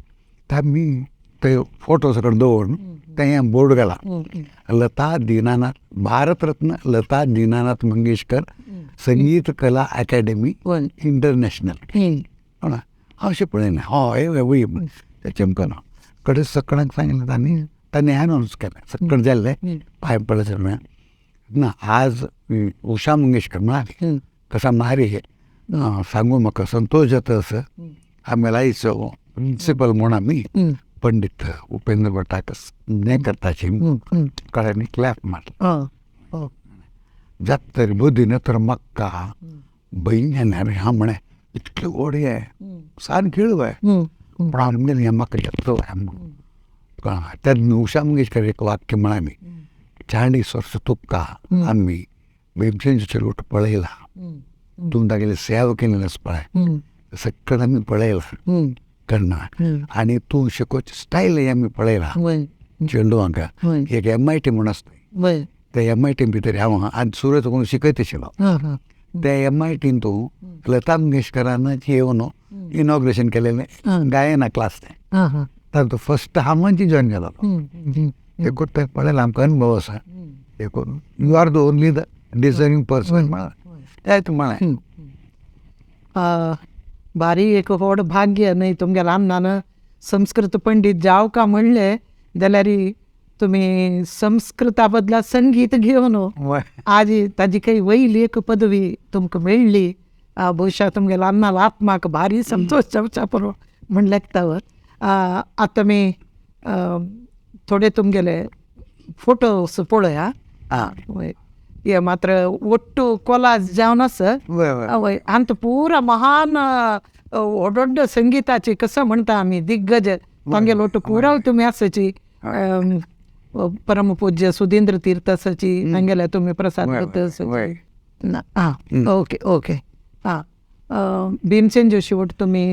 त्या मी ते फोटो सगळं दवरून तें बोर्ड घाला लता दीनानाथ भारतरत्न लता दीनानाथ मंगेशकर संगीत कला अकॅडमी इंटरनॅशनल. हो ना हांव अशें पळयलें हय वय तें चमकना कडेन सगळ्यांक सांगलें तांणी तांणी अनावन्स केलें सगळें जाल्लें पांय पडलें ना. आज उषा मंगेशकर म्हळाली कसा मारी हे सांगू म्हाका संतोष जाता असं आम्हाला आयचो प्रिन्सिपल म्हूण आमी पंडित उपेंद्र भटाक हें करताची कळ्यांनी क्लॅप मारलो. जात तरी बुद्धीन तर म्हाका बहीण येणार हांव म्हळें इतलें व्हड हें सान खेळ वय पण हांव म्हणलें हें म्हाका येतलो तेन्ना उषा मंगेशकर एक वाक्य म्हळाली 40 वर्सां तुका आमी भीमसेन चेडूट पळयला तूं तागेली सेवा केलेली आसा पळय सगळें आमी पळयलां कळना आनी तूं शिकोवचें स्टायल आमी पळयलां चेडवांक. एक MIT म्हूण आसता त्या MIT भितर हांव आनी सुरत कोण शिकयत आशिल्लो त्या MITन तूं लता मंगेशकरान येवन इनॉग्रेशन केलेलें गायना क्लास तें तातूंत फस्ट हांव जॉयन जालो. देखून तें पळयलां आमकां अनुभव आसा. देखून you are the only the deserving person म्हळ्यार तें म्हळें. भारी एक व्हड भाग्य न्हय तुमगेल्या आमनान संस्कृत पंडीत जावं का म्हणलें जाल्यार तुमी संस्कृता बदला संगीत घेवन आज ताजी काही वयली एक पदवी तुमकां मेळ्ळी. भविश्या तुमगेल्या अन्नाला आत्माक भारी संतोश जावचा पुरो म्हण लेखता. आतां आमी थोडे तुमगेले फोटोस पळया. हे मात्र ಒಟ್ಟು कोलाज जावन आसा. वय आनी पुरा महान व्हड व्हड संगीताची कसं म्हणटा आमी दिग्गज तांगेलो ಒಟ್ಟು पुरा तुमी आसाची. परमपूज्य सुधींद्र तीर्थ आसाची तांगेले तुमी प्रसाद ना. आं ओके ओके. आं भीमसेन जोशी वट तुमी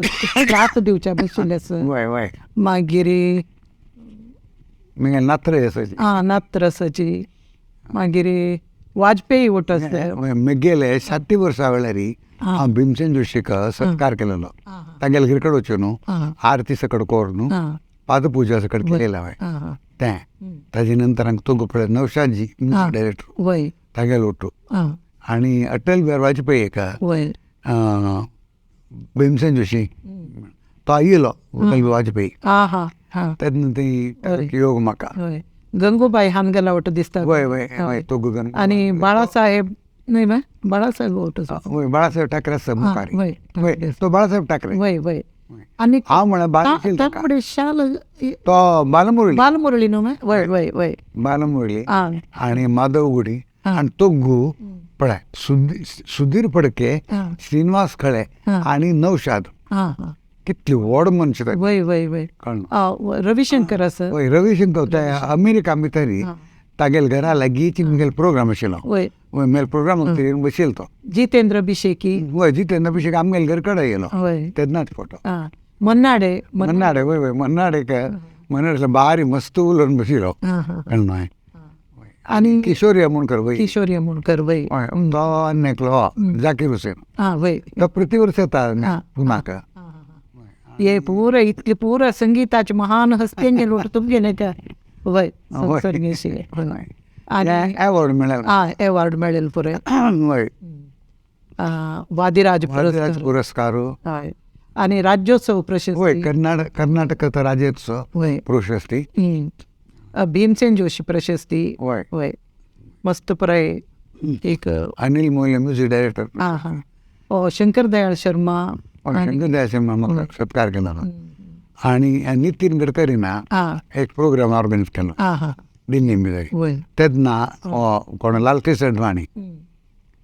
क्लास दिवच्या बशिल्ले आसा. मागीर नात्र आसाची. आं नात्र आसाची. मागीर वाजपेयी वट आसा. गेले 60 वर्सां वेळार हांव भीमसेन जोशीक सत्कार केलेलो. तागेले घरा कडेन वचून आरती सकड करून पादपुजा सकड केलेलो हांवें तें. ताजे नंतर तुमकां पळय नवशादजी डायरेक्टर तागेलो वट्टू आनी अटल बिहारी वाजपेयी एक भीमसेन जोशी तो येयलो अटल वाजपेयी तेन्ना ती योग म्हाका. गंगूबाई हानगेला वट दिसता. वय वय वय तो गंग आनी बाळासाहेब न्हय मा बाळासाहेब वट बाळासाहेब ठाकरे आसा मुखार. वय तो बाळासाहेब ठाकरे. वय वय. आनी हांव म्हळ्यार शाल तो बालमुरळी. बालमुरळी न्हू. वय वय वय बालमुरळी आनी माधव गुडी आनी तोगू पळय सुधीर फडके श्रीनिवास खळे आनी नवशाद कितली व्हड मनशां. वय वय वय. रविशंकर आसा. वय रविशंकर ते अमेरिका भितर तागेले घरा लागींच मुगेलो प्रोग्राम आशिल्लो. वय वय मेल प्रोग्राम बशिल्लो तो. जितेंद्र बिशेकी. वय जितेंद्र बिशेकी आमगेले घर कडेन येयलो तेन्नाच फोटो. मन्नाडे. मन्नाडे वय वय मन्नाडेक मन्नाडे बारी मस्त उलोवन बशिल्लो. कळ्ळें. आनी किशोर येमोणकर वय. किशोर येमोणकर वय. तो आनी एकलो जाकीर हुसेन. आं वय तो प्रतिवर्स येता पुनाक. हे पुरा इतले पुरा संगीताचे महान हस्ते लोक तुमगेले त्या वय आनी एवॉर्ड मेळ्ळें. आं एवॉर्ड मेळ्ळें पुरे. वय वादिराज पुरस्कार. हय. आनी राज्योत्सव प्रशस्ती. वय कर्नाटक राज्योत्सव प्रशस्ती. भीमसेन जोशी प्रशस्ती. वय वय मस्त पुराय एक अनिल मोहिले म्युझिक डायरेक्टर. आं हां शंकर दयाळ शर्मा. शंकर दयाळ शर्मा म्हाका सत्कार केलो. आनी नितीन गडकरी ना एक प्रोग्राम ऑर्गनायज केलो दिल्ली भितर तेन्ना कोण लालकृष्ण अडवाणी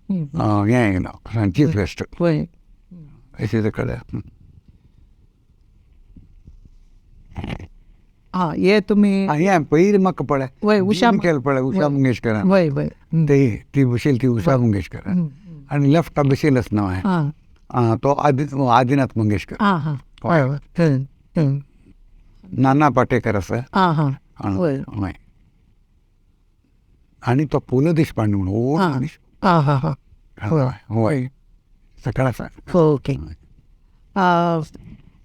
हें येयलो चीफ गेस्ट. अशें कडेन. आं हे तुमी हें पयलीं म्हाका पळय वय उषा केलें पळय उषा मंगेशकर. वय वय ती बशिल्ली ती उषा मंगेशकर आनी लेफ्टा बशिल्ली आसना हांवें तो आदिनाथ मंगेशकर. नाना पाटेकर आसा. हय. आनी तो पु ल देशपांडे म्हणून व्हड मनीस. हय सकाळ आसा. ओके.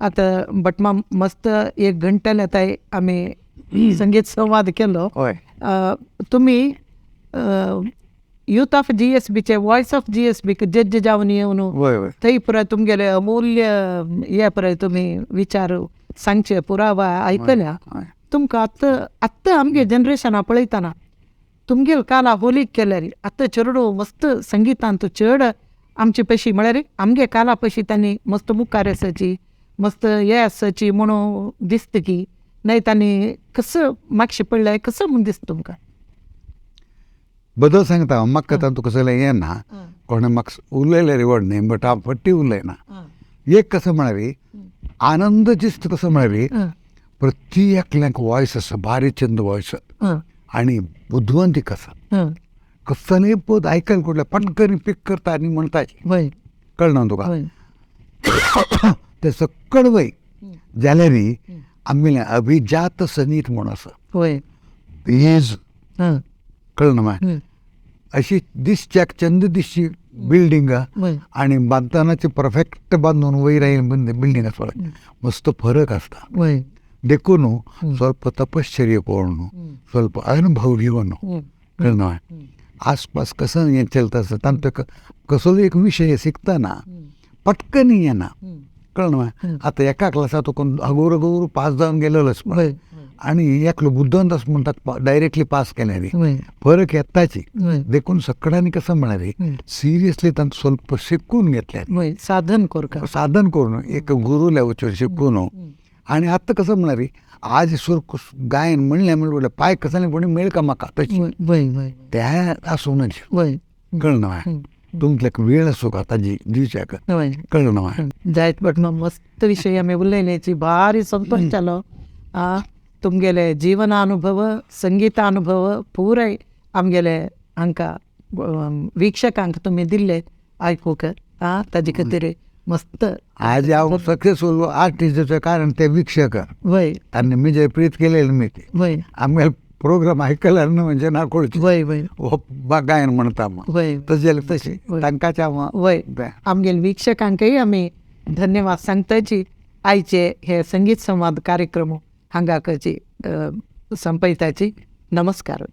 आतां भटमाम मस्त एक घंट्यान आतां आमी संगीत संवाद केलो. हय. तुमी यूथ ऑफ GSBचे वॉयस ऑफ GSB जज जावन येवन थंय पुराय तुमगेले अमूल्य हे पुराय तुमी विचार सांगचे पुरावा आयकल्या. तुमकां आतां आत्तां आमगे जनरेशना पळयतना तुमगेल काला होलीक केल्यार आतां चेडूं मस्त संगितांत चड आमचे पशी म्हळ्यार आमगे काला पशी तांणी मस्त मुखार आसाची मस्त हे आसाची म्हणून दिसता की न्हय तांणी कसं मागशें पडलें कसं म्हूण दिसता तुमकां? बदल सांगता म्हाका तातूंत कसलें हें ना कोणें म्हाका उलयलें रिवॉर्ड न्ही बट हांव फटी उलयना. एक कसं म्हळ्यार आनंद दिसता कसो म्हळ्यार प्रति एकल्याक वॉयस आसा बारीक चंद वॉयस आनी बुदवंतीक आसा. कसलें पद आयकल कुठलं पटकन पीक करता आनी म्हणताची कळना तुका ते सकळ वय जाल्यार आमगेलें अभिजात संगीत म्हूण आसा तेज कळना मागीर अशी दिसच्याक चंद दिसची बिल्डिंग आणि बांदतानाचे परफेक्ट बांदून वयर आयिल्लें बिल्डिंग आसा पळय मस्त फरक आसता. देखून स्वल्प तपश्चर्या करून स्वल्प अनुभव घेवन कळना आसपास कसं हें चलता आसता तांचो कसलो एक विशय शिकतना पटकन येना कळना. आतां एका क्लासांत तुका हगूर हगूर पास जावन गेलेलो आसता आणि एकलो बुद्धवंत आसा म्हणटात डायरेक्टली पास केल्यार फरक येताची. देखून सगळ्यांनी कसं म्हळ्यार सिरियसली तांचो स्वल्प शिकून घेतल्यार साधन करका साधन करून एक गुरुल्या वचून शिकून. आणि आतां कसं म्हळ्यार आज सुर गायन म्हणलें म्हणल्यार पांय कसलें कोणी मेळ का म्हाका तशी त्या आसूनच कळना तुमकां वेळ आसूं का ताजी दिवच्याक कळना. जायत बट मस्त विशय आमी उलयल्याची भारी संतोश जालो. तुमगेले जीवनानुभव संगीतानुभव पुराय आमगेले हांकां वीक्षकांक तुमी दिल्ले आयकूंक ताजे खातीर मस्त. आज हांव सक्सेसफुल आर्टिस्टाचें कारण ते वीक्षक वय तांणी म्हजेर प्रीत केलेली मी ते वय आमगेले प्रोग्राम आयकल्यार न्हू म्हणजे ना कळचें वय वय हो गायन म्हणटा मग वय तशें जाल्यार तशें तांकांच हांव वय आमगेले वीक्षकांकय आमी धन्यवाद सांगताची. आयचे हे संगीत संवाद कार्यक्रम हांगाकची संपयताची. नमस्कार.